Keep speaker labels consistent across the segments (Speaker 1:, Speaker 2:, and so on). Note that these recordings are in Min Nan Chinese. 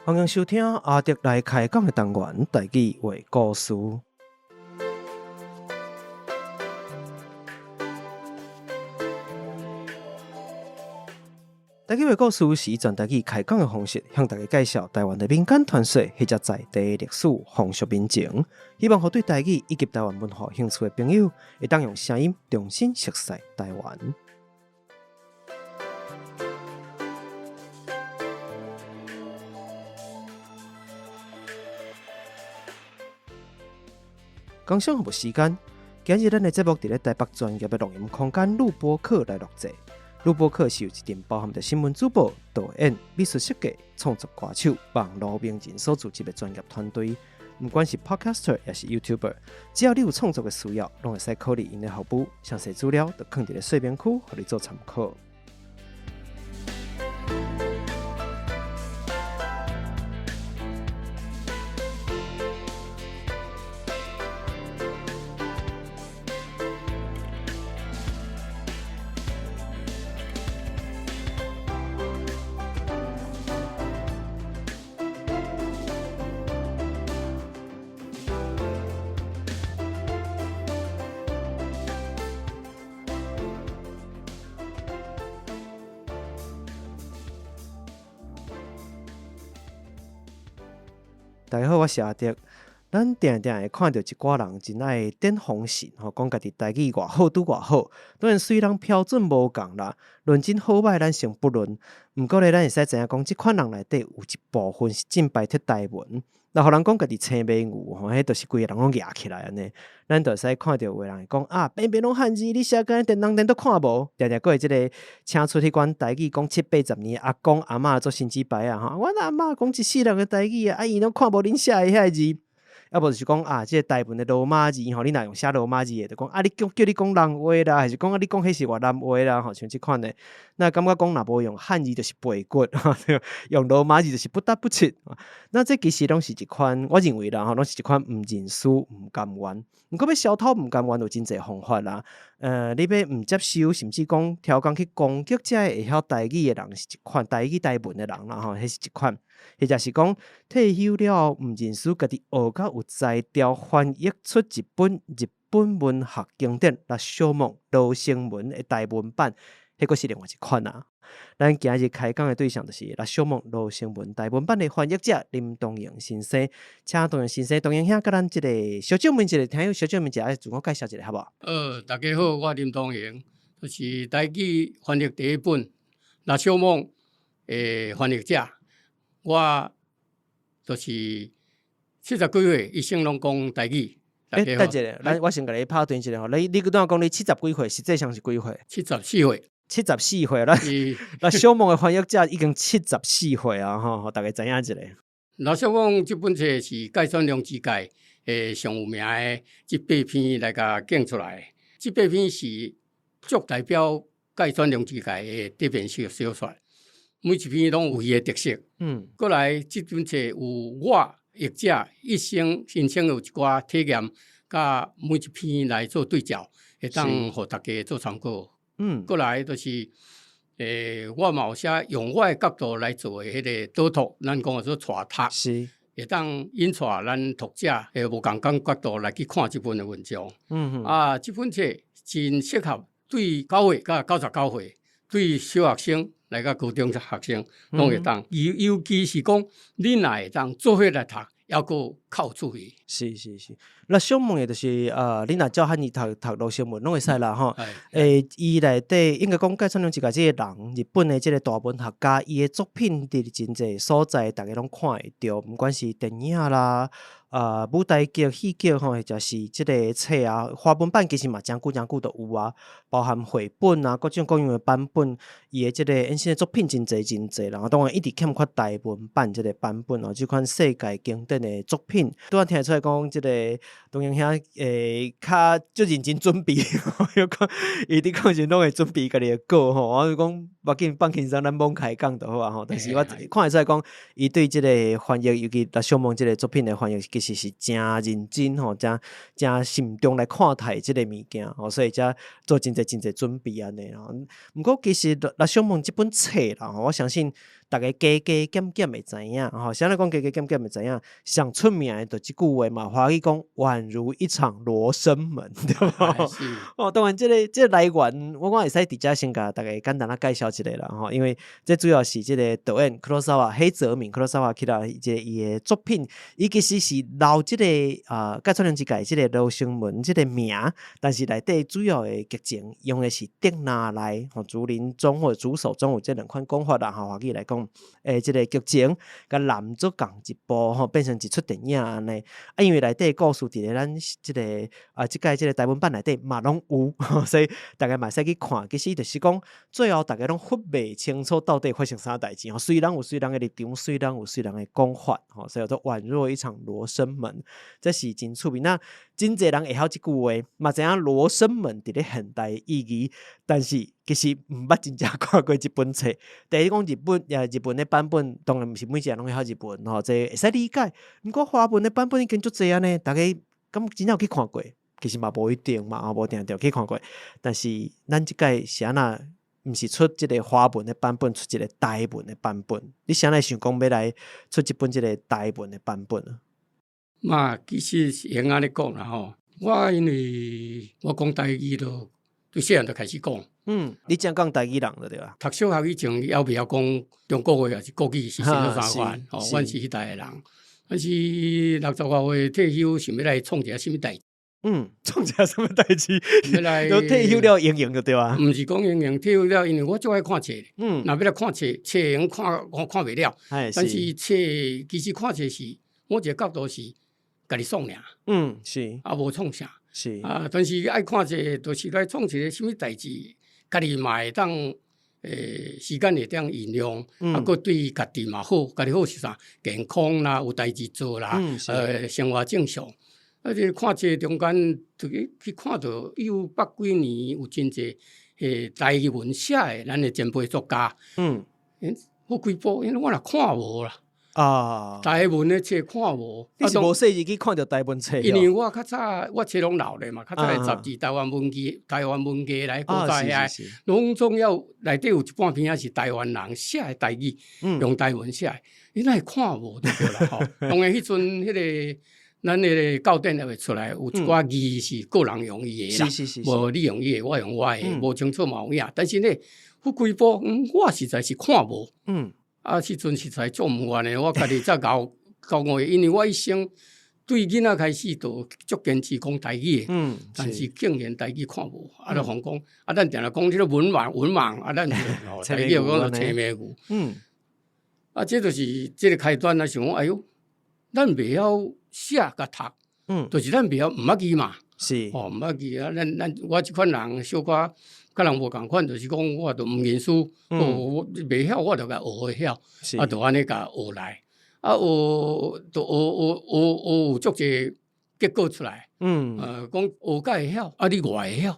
Speaker 1: 歡迎收聽阿德來開講的單元，台語話故事。台語話故事是以全台語開講的方式，向大家介紹台灣的民間傳說或者在地歷史風俗民情，希望予對台語以及台灣文化有興趣的朋友，會當用聲音重新熟悉台灣。工商服務時間，今日咱的節目佇咧台北專業的錄音空間錄播客來錄製。錄播客是由一陣包含著新聞主播、導演、美術設計、創作歌手、網路名人所組織的專業團隊。毋管是 Podcaster 抑是 YouTuber，只要你有創作的需要，攏會使考慮𪜶的服務。詳細資料就囥佇咧說明區，予你做參考。大家好，我是阿德。咱定定會看著一寡人真愛頂風神，吼，講家己台語偌好拄偌好。當然雖然標準無仝啦，論真好䆀，咱先不論。毋過咧，咱會使知影講，這款人內底有一部分是真排斥台文。若予人講家己青馬牛吼，彼就是規个人攏蜈起來按呢。咱就會使看著有的人會講啊，邊邊攏漢字，你寫甲電人電都看無。定定閣會這个請出彼款台語講七八十年阿公阿嬤做生子牌仔吼，阮阿嬤講一世人的台語啊，啊伊攏看無恁寫的遐个字。啊無就是講啊，這个台文的羅馬字吼，你若用寫羅馬字的，就講啊，你叫叫你講人話啦，還是講啊，你講彼是越南話啦，吼，像這款的。那感覺講若無用漢字就是背骨，用羅馬字就是不得不切。那這其實攏是一款，我認為啦吼，攏是一款毋認輸、毋甘願。毋過欲消除毋甘願有真濟方法啦。你欲毋接受，甚至講刁工去攻擊這个會曉台語的人，是一款台語台文的人啦吼，彼是一款。或者是講退休了後毋認輸，家己學甲有才調，翻譯出一本日本文學經典《辣小夢羅生門》的台文版，彼閣是另外一款啊。咱今日開講的對象就是《辣小夢羅生門》台文版的翻譯者林東榮先生，請東榮先生，東榮兄，佮咱這个小姐問一下，聽友小姐問一下，自我介紹一下，好無？
Speaker 2: 大家好，我林東榮，就是台語翻譯第一本《辣小夢》的翻譯者。我就是七十幾歲，一生攏講台語。
Speaker 1: 欸，等一下，咱我先共你拍斷一下吼。你你拄仔講你七十幾歲，實際上是幾歲？74
Speaker 2: 歲。
Speaker 1: 74歲，咱辣小夢的翻譯者已經七十四歲啊！吼，予大家知影一下。
Speaker 2: 辣小夢這本冊是芥川龍之介的上有名的這八篇來共揀出來。這八篇是足代表芥川龍之介的短篇小小說。每一篇攏有伊的特色。過來這本冊有我譯者一生人生有一寡體驗，佮每一篇來做對照，會當予大家做參考。過來就是，我嘛有寫用我的角度來做的彼个導讀，咱講的做帶讀，會當引帶咱讀者的無仝款角度來去看這本的文章。啊，這本冊真適合對9歲佮99歲，對小學生來到高中學生攏會當，尤其是講，你若會當做伙來讀，猶閣較有趣味。
Speaker 1: 是是是，那想問的就是，你若照漢字讀讀羅生門攏會使啦吼。伊內底應該講芥川龍之介這个人，日本的這个大文學家，伊的作品佇真濟所在，逐家攏看會著，毋管是電影啦，舞台劇、戲劇吼，或者是這个冊啊，華文版其實嘛誠久誠久都有啊，包含繪本啊，各種各樣的版本，伊的這个衍生的作品真濟真濟，然後當然一直欠缺台文版這个版本哦，這款世界經典的作品，拄仔聽出來講，這个東榮兄較足認真準備，伊佇講時攏會準備家己的稿吼，我就講無要緊，放輕鬆，咱罔開講就好啊吼。但是我看會出來講，伊對這個翻譯，尤其辣小夢這个作品的翻譯，其實是誠認真吼，誠誠慎重來看待這个物件吼，所以才做真濟真濟準備按呢吼。毋過其實辣小夢這本冊啦，我相信逐家加加減減會知影吼。啥人講加加減減會知影？上出名的就這句話嘛，華語講宛如一場羅生門，對無？哦，當然這個來源，我講會使佇遮先共逐家簡單仔介紹一下啦吼，因為這主要是這個導演 Kurosawa 黑澤明 Kurosawa 起來這個伊的作品，伊其實是留這個啊芥川龍之介這個羅生門這個名，但是內底主要的劇情用的是竹林內吼竹林中或者竹手中有這兩款講法啦吼，華語來講，這個劇情共連做仝一部吼，變成一齣電影按呢。啊，因為內底故事佇咧咱這個啊，這擺這個台文版內底嘛攏有，所以逐家嘛會使去看。其實就是講，最後逐家攏分袂清楚到底發生啥代誌吼。雖然有雖人的立場，雖然有雖人的講法，吼，所以叫做宛若一場羅生門，這是真趣味。那真濟人會曉這句話，嘛知影羅生門佇咧現代意義，但是其實毋捌真正看過這本冊。第一講日本，日本的版本，當然毋是每一個人攏會曉日文吼，這會使理解。毋過華文的版本已經足濟按呢，逐家敢真正有去看過？其實嘛無一定嘛，無定著去看過。但是咱這擺是按怎？毋是出這個華文的版本，出一個台文的版本。你啥會想講欲來出這本這個台文的版本啊？
Speaker 2: 嘛，其實是會按呢講啦吼。我因為我講台語就對細漢就開始講。
Speaker 1: 嗯，你正講台語人就對啊。
Speaker 2: 讀小學以前猶袂曉講中國話，抑是國語，是啥物三款吼，阮是彼代的人。但是60外歲退休，想欲來創一下啥物代誌？
Speaker 1: 嗯，創一下啥物代誌？
Speaker 2: 欲來
Speaker 1: 都退休了，閒閒就對啊。
Speaker 2: 毋是講閒閒退休了，因為我足愛看冊。若欲來看冊，冊會用看，我看袂了。但是冊其實看冊是，我一個角度是家己爽爾。啊，無創啥。啊，但是愛看冊，就是來創一個啥物代誌，家己嘛會當，時間會當運用，啊，閣對家己嘛好，家己好是啥？健康啦，有代誌做啦，生活正常。啊，這看冊中間，就去看著有百幾年有真濟台語文寫的，咱的前輩作家。好幾部，因為我若看無啦。台文的冊看無。
Speaker 1: 你是無細日去看著台文冊？
Speaker 2: 因為我較早我冊攏留咧嘛，較早的雜誌台灣文藝、台灣文藝來古早遐，攏總要內底有一半篇仔是台灣人寫的台語，用台文寫的，你哪會看無就對啦吼。當然彼陣彼個咱彼個教典猶未出來，有一寡字是個人用伊的啦，無你用伊的，我用我的，無清楚嘛有影。但是呢，彼幾部我實在是看無。啊，彼陣實在足毋願的，我家己才𠢕𠢕悟，因為我一生對囡仔開始就足堅持講台語的，但是竟然台語看無，啊，就予講，啊，咱定定講這個文盲文盲，啊，咱台語講做青盲牛。啊，這就是這個開端啊，想講，哎喲，咱袂曉寫佮讀，就是咱袂曉毋捌字嘛。哦，毋捌字啊，咱我這款人小可佮人無仝款，就是講我都毋認輸，哦，袂曉我就共學會曉，啊，就按呢共學來，啊，學就學學學學有足濟結果出來。講學甲會曉，啊，你偌會曉？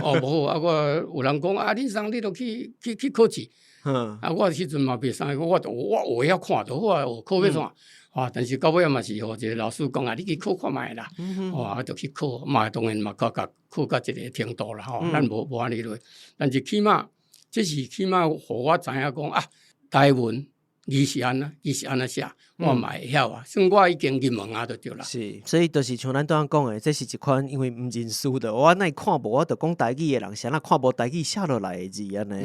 Speaker 2: 哦，無啊，我有人講啊，恁送你著去考試。啊，我彼陣嘛袂啥，我就我學會曉看就好啊，學考欲創？啊，但是到尾嘛是予一個老師講啊，你去考看覓啦。哦，啊，就去考，嘛當然嘛考到一個程度啦吼。咱無按呢落，但是起碼這是起碼予我知影講啊，台文字是按怎，字是按怎寫，我嘛會曉啊，算我已經入門啊，就對啦。
Speaker 1: 是，所以就是像咱拄仔講的，這是一款因為毋認輸的，我哪會看無，我就講台語的人，是按怎看無台語寫落來的字按呢？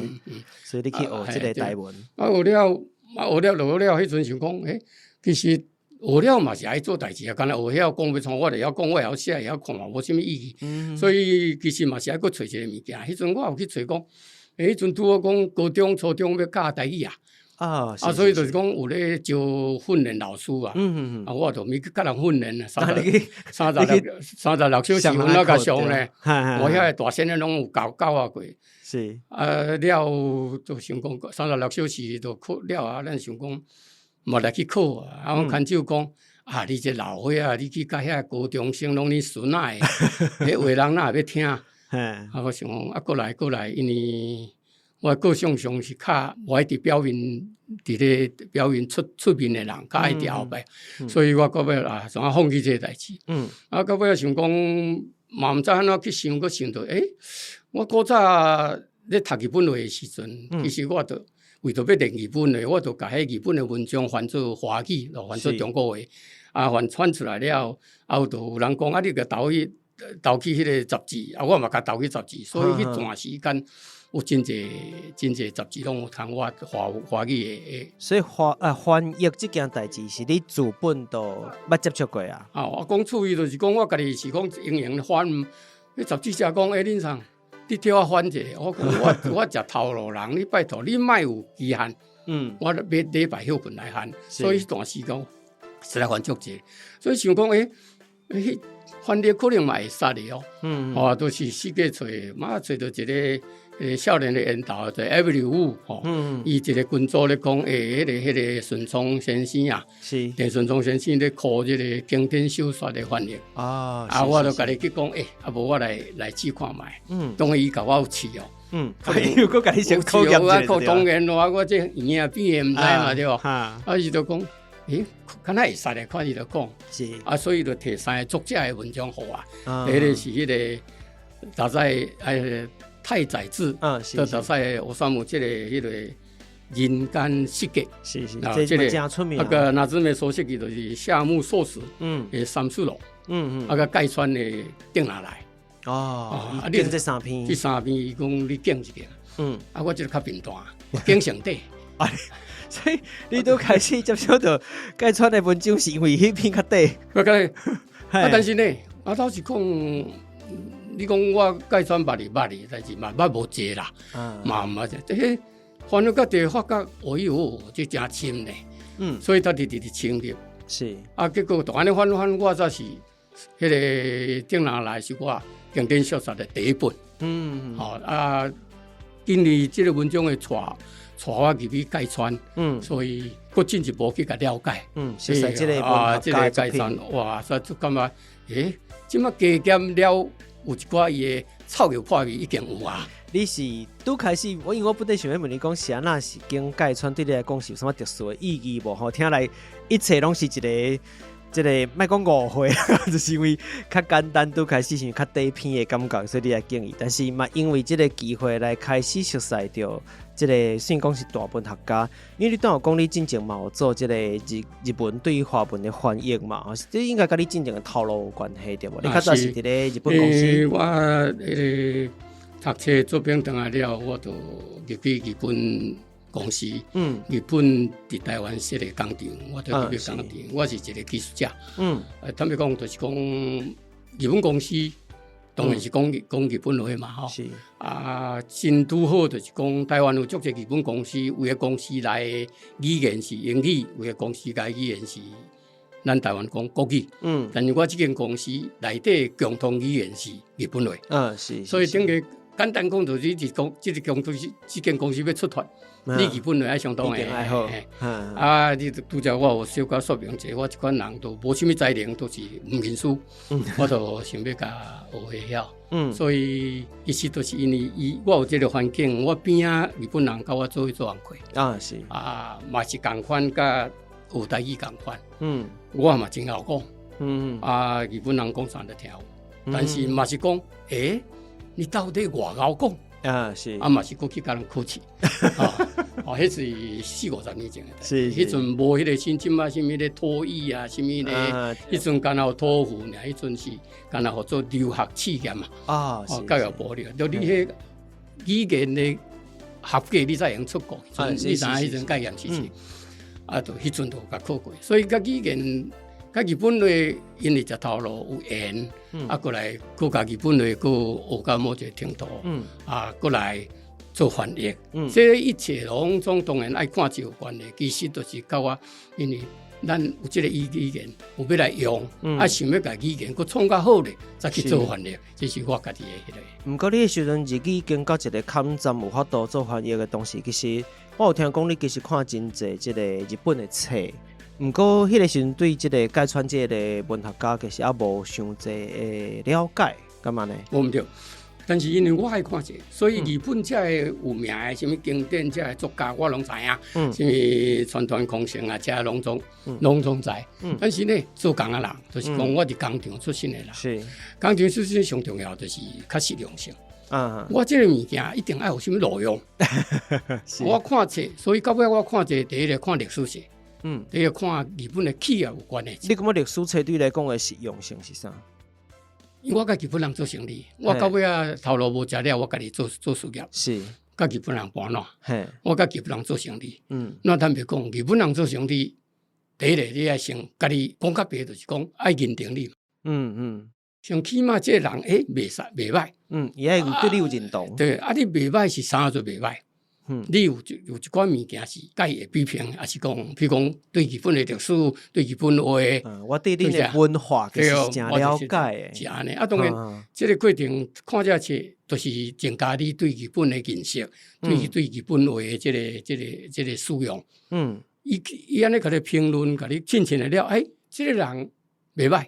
Speaker 1: 所以你去學這個台文。
Speaker 2: 啊，學了，啊，學了，學了，彼陣想講，欸，其實學了嘛是愛做代誌啊，干焦學曉講欲創，我就會曉講，我會曉寫，會曉看嘛，無啥物意義。所以其實嘛是愛閣揣一個物件。彼陣我有去揣講，欸，彼陣拄好講高中、初中欲教台語啊。啊，所以就是講有咧招訓練老師啊，啊，我就咪去共人訓練啊，36小時阮來共上咧，我遐個大先生攏有教我過。啊，了就想講36小時就考了啊，咱想講嘛來去考啊，啊，阮牽手講啊，你這老歲仔，你去共遐高中生攏恁孫仔的，彼話人哪會欲聽？啊，我想講啊，閣來閣來，因為我個性上是較無愛佇表面，佇咧表面出面的人，較愛佇後壁，所以我到尾啊，怎啊放棄這個代誌。啊，到尾想講，嘛毋知按怎去想，閣想著，欸，我古早咧讀日本話的時陣，其實我就為著欲練日本話，我就共彼日本的文章翻做華語，就翻做中國話。啊，翻翻出來了後，就有人講啊，你共投去彼個雜誌，啊，我嘛共投去雜誌，所以彼段時間有真濟真濟雜誌攏有通我華華語的。
Speaker 1: 所以翻譯這件代誌是你自本都捌接觸過啊？
Speaker 2: 啊，我講趣味就是講我家己是講閒閒翻，彼雜誌社講，欸，恁創，你替我翻一下，我講我食頭路人，你拜託你莫有期限，我欲禮拜歇睏來翻，所以彼段時間實在翻足濟，所以想講，欸，彼翻譯可能嘛會使的哦，哦，都是四界揣，嘛揣著一個少年的緣投，就 Every Wu 吼，伊一個群組咧講，欸，彼個順聰先生啊，鄭順聰先生咧考這個經典小說的翻譯，啊，我就共伊去講，欸，啊無我來試看覓，當然伊共我有試哦，
Speaker 1: 伊有閣共你先考驗
Speaker 2: 我考當然咯，我這圓啊扁的毋知嘛對無？啊，伊就講，欸，敢若會使咧，看伊就講，啊，所以就提三個作者的文章予我，彼個是彼個大在太宰治，就大在我算姆這個彼個人間失格，
Speaker 1: 啊，這個真出名。
Speaker 2: 啊閣夏目漱石就是夏目漱石，的三四郎，啊閣芥川的頂下來。
Speaker 1: 哦，啊，你這三篇，
Speaker 2: 這三篇伊講你揀一個，啊，我這個較貧惰，揀上底。
Speaker 1: 啊，所以你拄開始接觸著芥川的文章，是因為彼篇較短。
Speaker 2: 我講，啊，但是呢，啊，老實講，你講我芥川捌哩捌哩，但是嘛捌無濟啦，嘛毋捌這彼翻譯到底發覺，哎喲，這誠深呢。所以才直直直深入。啊，結果就按呢翻翻，我才是彼個頂人來是我經典小說的第一本。吼啊，因為這個文章會帶我入去芥川，所以閣進一步去共了解。
Speaker 1: 熟悉這個
Speaker 2: 啊，這個芥川，哇，所以就感覺，欸，這馬加減了有一寡伊的臭尿破味已經有啊。
Speaker 1: 你是拄開始，我因為我本來想欲問你講，是按怎是揀芥川對你來講是有啥物特殊的意義無？吼，聽來一切攏是一個。這個莫講誤會，就是因為較簡單，拄開始是較短篇的感覺，所以你來建議。但是嘛，因為這個機會來開始熟悉著這個，算講是大文學家。因為你拄有講你進前嘛有做這個日文對華文的翻譯嘛，這應該佮你進前的頭路有關係對無？你較早是佇咧日本公司。
Speaker 2: 欸，我彼個讀冊做兵轉來了，我就入去日本公司，日本佇台灣設立工廠，我就入去工廠，我是一個技術者。坦白講，就是講日本公司當然是講講日本話嘛，吼。啊，真拄好就是講台灣有足濟日本公司，有的公司來的語言是英語，有的公司來的語言是咱台灣講國語。但是我這間公司內底共同語言是日本話。所以等於簡單講，就是講這個公司，這間公司欲出發，你日本話愛相當的。啊，你拄才我有小可說明者，我這款人都無啥物才能，都是毋認輸，我就想欲共學會曉。所以其實都是因為伊，我有這個環境，我邊仔日本人佮我做伙做工課。啊，嘛是仝款，佮學台語仝款。我嘛真𠢕講。啊，日本人講啥就聽有，但是嘛是講，欸，你到底偌𠢕講？啊嘛是閣去共人考試。哦，彼是四五十年前的代誌。彼陣無彼個新這馬啥物咧托益啊，啥物咧，彼陣敢若有托福爾，彼陣是敢若號做留學試驗嘛。哦，教育部咧，就你彼語言的合格，你才會用出國。你知影彼陣概念是啥？啊，就彼陣就共考過，所以佮語言。佮日本話，因為食頭路有緣，啊，閣來閣共日本話閣學到某一個程度，啊，閣來做翻譯，這一切攏總當然愛看這有關係，其實就是佮我，因為咱有這個語言，有欲來用，啊，想欲共語言閣創較好咧，才去做翻譯，這是我家己的彼個。
Speaker 1: 毋過你彼時陣日語已經到一個坎站有法度做翻譯的同時，其實我有聽講你其實看真濟這個日本的冊。毋過，彼個時陣對這個芥川這個文學家其實猶無傷濟的了解，敢按呢？
Speaker 2: 無毋對，但是因為我愛看冊，所以日本遮的有名的啥物經典遮的作家，我攏知影。啥物川端康成啊，遮攏總攏總知。但是呢，做工的人，就是講我佇工廠出身的人。工廠出身上重要就是較實用性。我這个物件一定愛有啥物路用。我看冊，所以到尾我看冊，第一个看歷史冊，第一个看日本的企業有關的。
Speaker 1: 你感覺歷史冊對你來講的實用性是啥？
Speaker 2: 因為我佮日本人做生理，我到尾仔頭路無食了，我家己做做事業，佮日本人盤撋，我佮日本人做生理。那坦白講，日本人做生理，第一个你愛先家己講較白，就是講愛認定你。先起碼這个人袂使袂䆀。
Speaker 1: 伊愛對你有認同。
Speaker 2: 對，啊，你袂䆀是啥做袂䆀？你有一寡物件是佮伊會比評，抑是講，比如講對日本的歷史，對日本話。
Speaker 1: 我對恁的文化其實是誠了解的。
Speaker 2: 是按呢，啊，當然，這个過程看這冊，就是增加你對日本的認識，對日本話的這個使用。伊按呢共你評論，共你凊凊的了，欸，這个人袂䆀。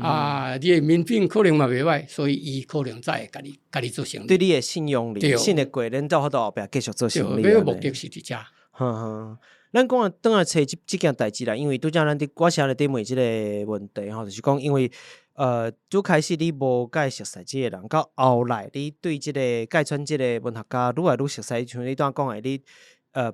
Speaker 2: 啊，你的民品可能嘛袂䆀，所以伊可能才會共你做生理。
Speaker 1: 對你的信用力，信得過，恁才有法度後壁繼續做生理。
Speaker 2: 對，目的是佇遮。
Speaker 1: 呵呵，咱講啊，轉來揣這件代誌啦，因為拄才咱佇我啥咧佇問這個問題吼，就是講因為拄開始你無介熟似這個人，到後來你對這個芥川這個文學家愈來愈熟似，像你拄才講的，你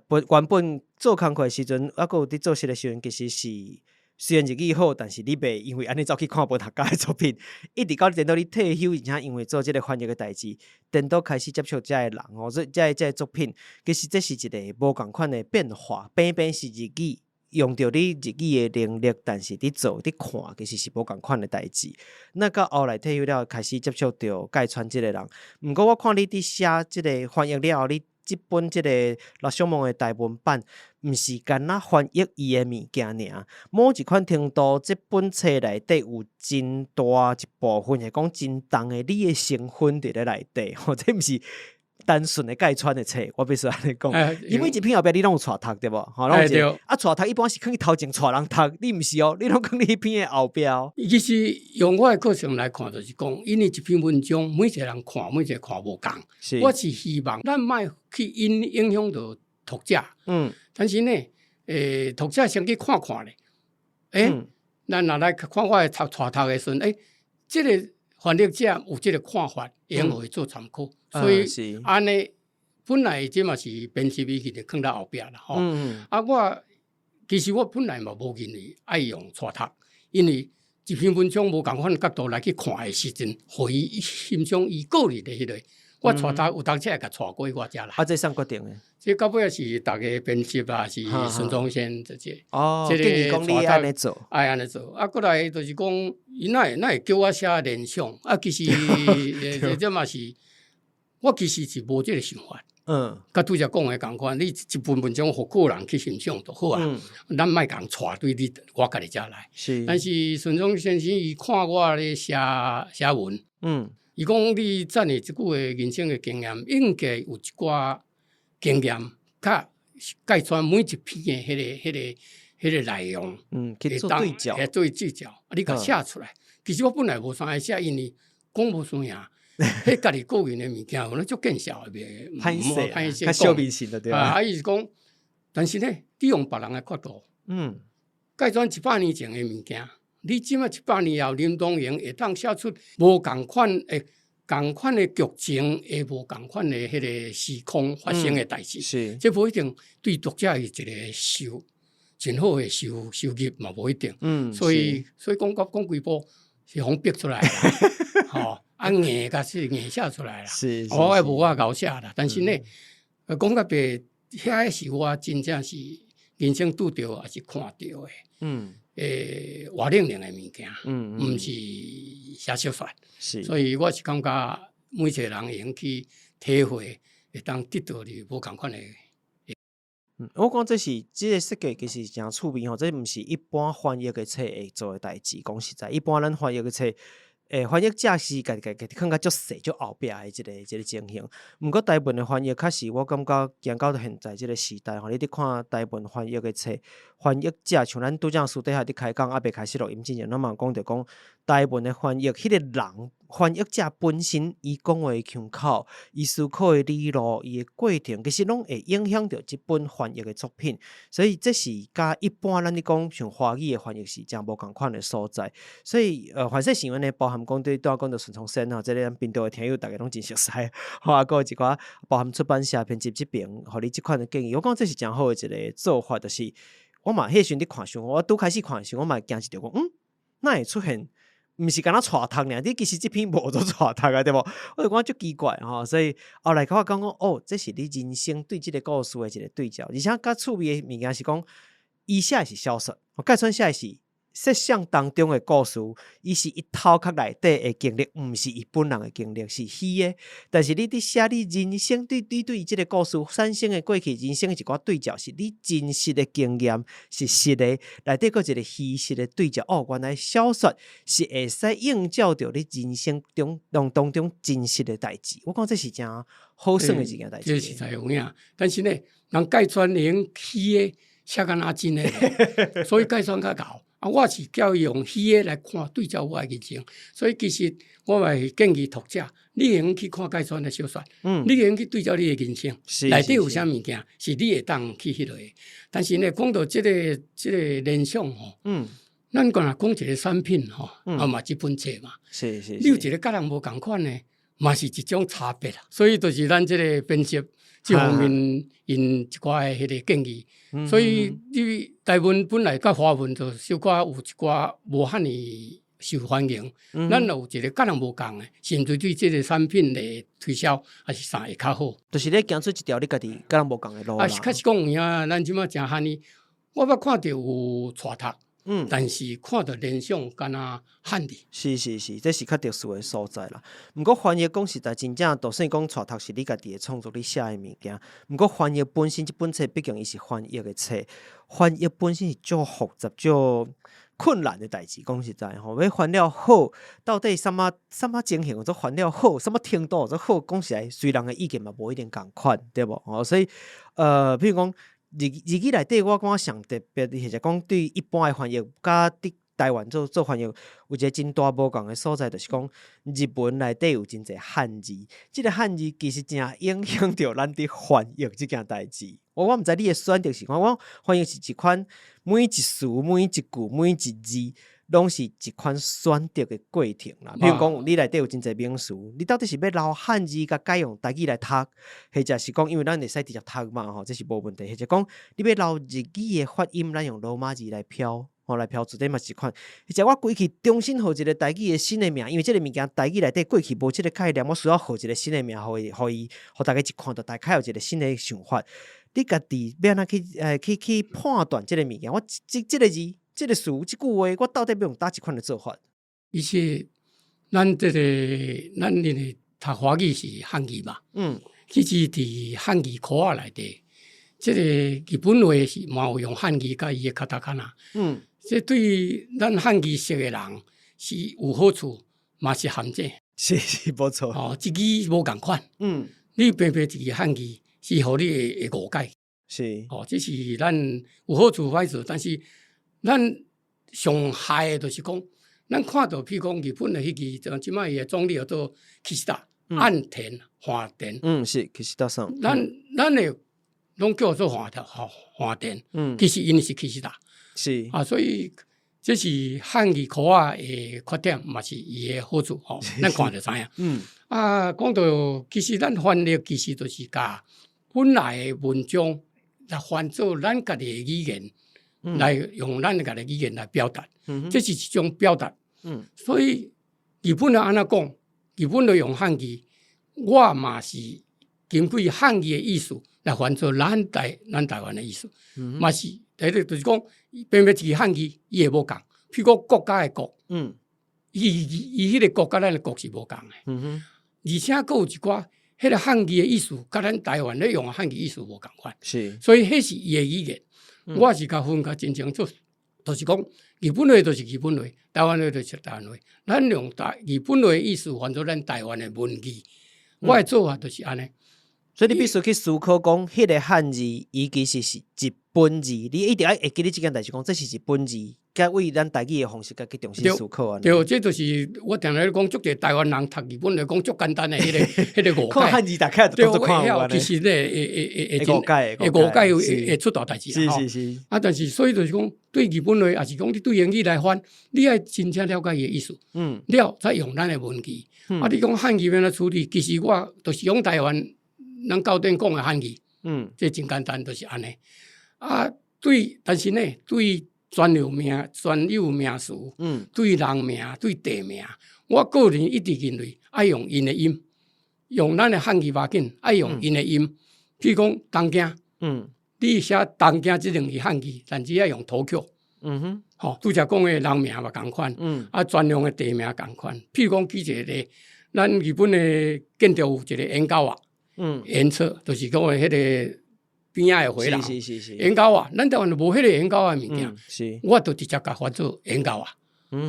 Speaker 1: 本原本做工課的時陣，猶閣有佇做事的時陣，其實是雖然日語好，但是你袂因為按呢走去看文學家的作品，一直到等到你退休，而且因為做這个翻譯的代誌，顛倒開始接觸這个人吼，這個作品，其實這是一个無仝款的變化，平平是日語，用著你日語的能力，但是佇做佇看，其實是無仝款的代誌。那到後來退休了，開始接觸著芥川這个人，毋過我看你佇寫這个翻譯了後，你這本這个羅生門的台文版，毋是干焦翻譯伊的物件爾，某一款程度，這本冊內底有真大一部分，會講真重的你的成分佇咧內底，吼，這毋是單純的芥川的冊，我必須按呢講。伊每一篇後壁你攏有帶讀對無？吼，攏有一個啊，帶讀一般是囥佇頭前帶人讀，你毋是哦，你攏囥佇彼篇的後壁哦。
Speaker 2: 其實用我的個性來看，就是講，因為一篇文章，每一個人看，每一個看無仝。我是希望咱莫去影響著讀者。但是呢，讀者先去看看咧。咱若來看我的讀帶讀的時陣，這个翻譯者有這个看法，會用予伊做參考。所以按呢，本來這嘛是編輯已經囥佇後壁啦，吼。啊，我其實我本來嘛無認為愛用帶讀，因為一篇文章無仝款角度來去看的時陣，予伊欣賞伊個人的彼个。我帶讀有當時會共帶過我遮來。
Speaker 1: 啊，這啥決定的？
Speaker 2: 這到尾是逐个編輯啊，是孫中山這這。
Speaker 1: 哦，建議講你按呢做。
Speaker 2: 愛按呢做。啊，過來就是講，伊哪會叫我寫聯想？啊，其實這嘛是，我其實是無這个想法。佮拄才講的仝款，你一份文章予個人去欣賞就好啊。咱莫共帶對你，我家己遮來。但是孫中山先生伊看我咧寫寫文。伊講你遮爾這久的人生的經驗，應該有一寡經驗，較芥川每一篇的彼個內容，
Speaker 1: 去做對照，
Speaker 2: 對對照，啊，你共寫出來。其實我本來無啥愛寫，因為講無輸贏，彼家己個人的物件，有咧足見笑的，袂
Speaker 1: 歹勢，歹勢，較小明星的對啊，
Speaker 2: 啊，伊是講，但是呢，你用別人的角度，芥川100年前的物件，你這馬100年後，林東瑩會當寫出無仝款的、仝款的劇情，會無仝款的彼个時空發生的代誌，這無一定對讀者是一个收真好的收入嘛，無一定。所以講講規部是予逼出來啦，吼，啊硬共是硬寫出來啦。我也無我𠢕寫啦，但是呢，講較白，遐个是我真正是人生拄著，抑是看著的。活靈靈的物件，毋是寫小說。所以我是感覺每一個人會用去體會，會當得到你無仝款的。
Speaker 1: 我講這是這個設計其實誠趣味吼，這毋是一般翻譯的冊會做的代誌。講實在，一般咱翻譯的冊，翻譯者是家己家己囥較足細、足後壁的這個情形。毋過台文的翻譯確實，我感覺行到現在這個時代吼，你佇看台文翻譯的冊，翻譯者像咱拄才私底下佇開講，猶未開始錄音之前，咱嘛有講著講台文的翻譯，彼個人翻譯者本身伊講話的腔口，伊思考的理路，伊的過程，其實攏會影響著這本翻譯的作品。所以這是佮一般咱咧講像華語的翻譯是誠無仝款的所在。所以凡說是阮呢，包含講對拄仔講著孫聰先吼，這个咱頻道的聽友逐家攏真熟悉，吼啊，閣有一寡包含出版社編輯這爿，予你這款的建議，我感覺這是誠好的一个做法，就是我嘛彼時陣佇看時，我拄開始看的時，我嘛會驚一著講，哪會出現？毋是干焦𤆬讀爾，你其實這篇無做𤆬讀啊，對無？我就感覺足奇怪吼，所以後來我感覺哦，這是你人生對這个故事的一个對照，而且較趣味的物件是講，伊寫的是小說，蓋川寫的是設想當中的故事，伊是伊頭殼內底的經歷，毋是伊本人的經歷，是虛的。但是你佇寫你人生對對對這个故事產生的過去人生的一寡對照，是你真實的經驗，是實的，內底閣一個虛實的對照。哦，原來小說是會使映照著你人生中當中真實的代誌。我感覺這是誠好耍的一件代誌。
Speaker 2: 這實在有影，但是呢，人蓋川用虛的寫甲若真的，所以蓋川較𠢕。啊，我是叫伊用虛的來看對照我的人生，所以其實我嘛是建議讀者，你會用去看蓋川的小說，你會用去對照你的人生，內底有啥物件是你會當去彼落的。但是呢，講到這个聯想吼，咱敢若講一个產品吼，啊嘛這本冊嘛，你有一个佮人無仝款的，嘛是一種差別啦。所以就是咱這个編輯這方面𪜶一寡的彼个建議，所以你台文本來佮華文就小可有一寡無遐爾受歡迎，咱若有一个佮人無仝的，甚至對這个產品的推銷抑是啥會較好。
Speaker 1: 就是你行出一條你家己佮人無仝的路啦。
Speaker 2: 啊，確實講有影，咱這擺誠罕呢，我捌看著有𤆬讀，但是看著聯想敢若漢字。
Speaker 1: 是是是，這是較特殊的所在啦。毋過翻譯講實在，真正就算講𤆬讀是你家己的創作，你寫的物件。毋過翻譯本身這本冊畢竟伊是翻譯的冊，翻譯本身是足複雜、足困難的代誌。講實在吼，欲翻了好，到底啥物啥物情形做翻了好，啥物程度做好？講實在，隨人的意見嘛無一定仝款，對無？吼，所以譬如講日語內底，我感覺上特別，或者講對一般的翻譯，佮佇台灣做翻譯，有一个真大無仝的所在，就是講日文內底有真濟漢字，這个漢字其實誠影響著咱佇翻譯這件代誌。我毋知你的選擇是看，我翻譯是一款每一詞、每一句、每一字，攏是一款選擇的過程啦。比如講，你內底有真濟名詞，你到底是欲留漢字，共改用台語來讀，或者是講，因為咱會使直接讀嘛，吼，這是無問題。或者講，你欲留日語的發音，咱用羅馬字來標，吼來標注，這嘛是一款。或者我規氣重新號一个台語的新的名，因為這个物件台語內底過去無這个概念，我需要號一个新的名，予伊，予伊，予大家一看就大概有一个新的想法。你家己欲按怎去判斷這个物件？我這个字、這个詞、這句話，我到底欲用佗一款的做法？
Speaker 2: 其實，咱這个咱因為讀華語是漢語嘛，其實佇漢字庫仔內底，這个日本話是嘛有用漢字佮伊的カタカナ。這對咱漢字識的人是有好處，嘛是陷阱。
Speaker 1: 是是，無錯。
Speaker 2: 哦，一字無仝款。你平平一字漢字是予你會誤解。哦，這是咱有好處壞處，但是咱上害的就是講，咱看著譬如講日本的彼个，就這擺伊的總理叫做岸田，岸田岸田。
Speaker 1: 是岸田さん。
Speaker 2: 咱的攏叫做岸田，吼，岸田。其實𪜶是岸田。啊，所以這是漢字庫仔的缺點，嘛是伊的好處吼，咱看就知影。啊，講到其實咱翻譯其實就是共本來的文章來翻做咱家己的語言，來用咱家己的語言來表達，這是一種表達。所以日本人按怎講，日本人用漢字，我嘛是根據漢字的意思來翻做咱台灣的意思，嘛是第一就是講，平平一个漢字伊會無仝，譬如講國家的國，伊彼个國佮咱的國是無仝的，而且閣有一寡彼个漢字的意思，佮咱台灣咧用的漢字意思無仝款，所以彼是伊的語言。我是共分共真清楚，就是講日本話就是日本話，台灣話就是台灣話。咱用台日本話的意思翻做咱台灣的文字，我的做法就是按呢。
Speaker 1: 所以你必須去思考講，彼個漢字伊其實是日本字，你一定愛會記得這件代誌，講這是日本字，佮為咱台語的方式，佮去重新思考按呢。
Speaker 2: 對，這就是我定定咧講，足濟台灣人讀日本來講足簡單的彼個誤解。
Speaker 1: 看漢字大概就當做看有。
Speaker 2: 其實咧，會
Speaker 1: 誤解，
Speaker 2: 會誤解會出大代誌。啊，但是所以就是講，對日本話，抑是講你對英語來翻，你愛真正了解伊的意思，了才用咱的文字。啊，你講漢字欲按怎處理？其實我就是用台灣咱教典講的漢字，這真簡單，就是按呢。啊，對，但是呢，對專有名、專有名詞，對人名、對地名，我個人一直認為愛用𪜶的音，用咱的漢字無要緊，愛用𪜶的音。譬如講東京，你寫東京這兩字漢字，但是愛用 Tokyo。吼，拄才講的人名嘛仝款，啊，專用的地名仝款。譬如講舉一個例，咱日本的建築有一個縁側，縁側就是講的彼個邊仔的回廊。縁側，咱台灣就無彼個縁側的物件，我就直接共翻做縁側，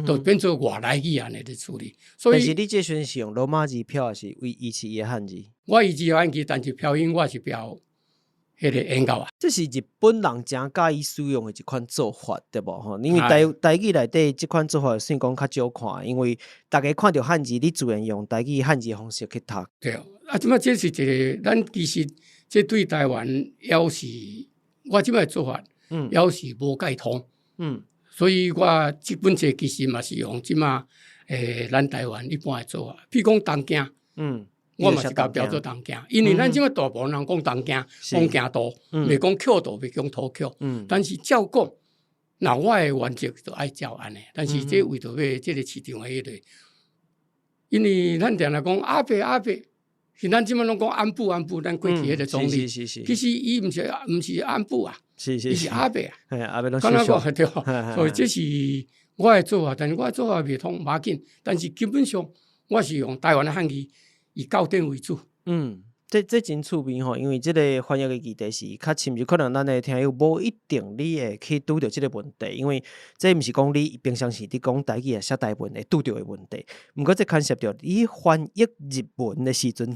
Speaker 2: 就變做外來語按呢咧處理。所以，
Speaker 1: 但是你這時陣是用羅馬字標，抑是為維持伊的漢字？
Speaker 2: 我維持漢字，但是標音我是標彼個縁側。
Speaker 1: 這是日本人誠佮意使用的一款做法，對無吼？因為台語內底這款做法算講較少看，因為逐家看著漢字，你自然用台語漢字方式去讀。
Speaker 2: 對，啊，這擺這是一個，咱其實這對台灣猶是我這擺做法，猶是無蓋通。所以我這本冊其實嘛是用這擺咱台灣一般的做法，譬如講東京，我嘛是共標做東京，因為咱這擺大部分人講東京，講京都，袂講京都，袂講 Tokyo，但是照講，若我的原則就愛照按呢，但是這為著欲這個市場的彼個，因為咱定定講阿伯阿伯，是咱這擺攏講安部安部，咱過去彼個總理，其實伊毋是安部啊，伊是阿伯啊，
Speaker 1: 阿伯攏
Speaker 2: 敢若講對，所以這是我的做法，但是我的做法袂通無要緊，但是基本上我是用台灣的漢字，以教典為主。
Speaker 1: 這真趣味吼，因為這個翻譯的議題是較深入，可能咱的聽友無一定你會去拄著這個問題，因為這毋是講你平常時佇講台語抑寫台文會拄著的問題。毋過這牽涉著你翻譯日文的時陣，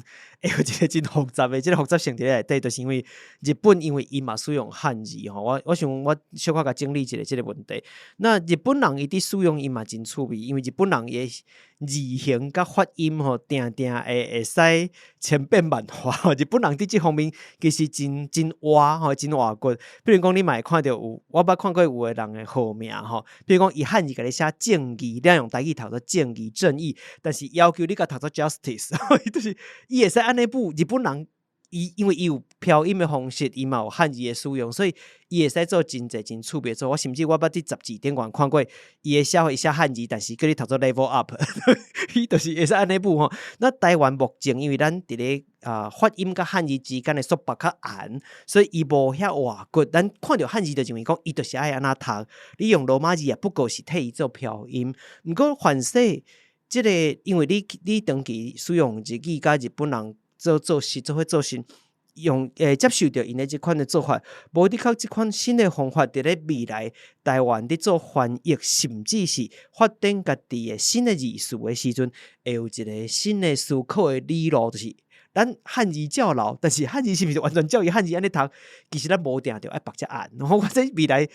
Speaker 1: 會有一個真複雜的，這個複雜性佇內底，就是因為日本因為伊嘛使用漢字吼，我想我小可共整理一下這個問題。那日本人伊佇使用伊嘛真趣味，因為日本人伊的字形佮發音吼，定定會使千變萬化。日本人佇這方面其實真真活吼，真活骨。比如講，你嘛會看著有，我捌看過有的人的號名吼，比如講伊漢字共你寫正義，你用台語讀做正義正義，但是要求你共讀做 justice，就是伊會使按呢補。日本人伊因為伊有飄音的方式，伊嘛有漢字的使用，所以伊會使做真濟真趣味做。我甚至我捌佇雜誌頂懸看過，伊會寫伊寫漢字，但是叫你讀做 level up，伊就是會使按呢補吼。那台灣目前因為咱佇咧發音佮漢字之間的束縛較嚴，所以伊無遐活骨。咱看著漢字就認為講，伊就是愛按怎讀。你用羅馬字也不過是替伊做飄音。毋過凡勢這個，因為你長期使用日語佮日本人做事做伙做事，用接受著𪜶的這款的做法，無的確這款新的方法，佇咧未來台灣佇做翻譯，甚至是發展家己的新的字詞的時陣，會有一個新的思考的理路，就是咱漢字照留，但是漢字是毋是完全照伊漢字按呢讀？其實咱無定著愛縛遮嚴。我這未來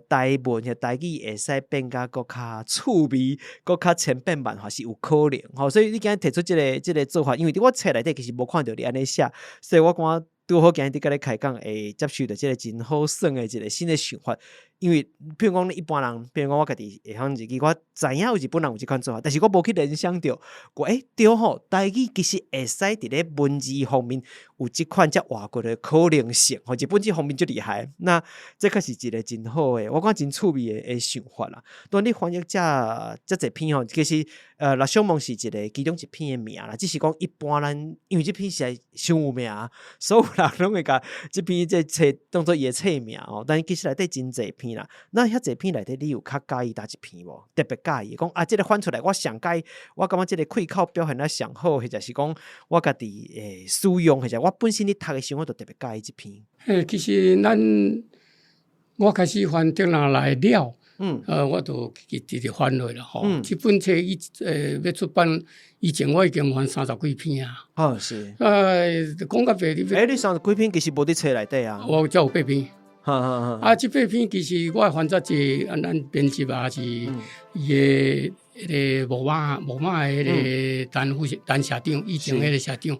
Speaker 1: 台文或台語會使變甲閣較趣味，閣較千變萬化是有可能吼。所以你今日提出這個做法，因為佇我冊內底其實無看著你按呢寫，所以我感覺拄好今日佇共你開講，會接受著這個真好耍的一個新的想法。因為譬如講一般人，譬如講我家己會曉日語，我知影有日本人有這款做法，但是我無去聯想著，我對吼，台語其實會使佇咧文字方面有這款遮活骨的可能性，吼，日本這方面足厲害。那這確是一個真好的，我感覺真趣味的想法啦。當你翻譯遮濟篇吼，其實六小夢是一個其中一篇的名啦，只是講一般咱因為這篇實在傷有名，所有人攏會共這篇這冊當做伊的冊名吼，但其實內底真濟篇啦。那遐濟篇內底，你有較佮意佗一篇無？特別佮意，講啊，這個翻出來我上佮意，我感覺這個開口表現得上好，或者是講我家己會使用，或者我本身咧讀的時候，我就特別佮意這篇。
Speaker 2: 嘿，其實咱我開始翻竹籃內了，我就直直翻落啦吼。這本冊以欲出版以前，我已經翻三十幾篇啊。
Speaker 1: 哦，是。
Speaker 2: 講較白，你
Speaker 1: 你三十幾篇其實無佇冊內底啊？
Speaker 2: 我才有八篇。
Speaker 1: 哈哈哈。
Speaker 2: 啊，這八篇其實我翻這濟，按咱編輯啊，是伊的彼個某馬的彼個陳副陳社長，以前彼個社長。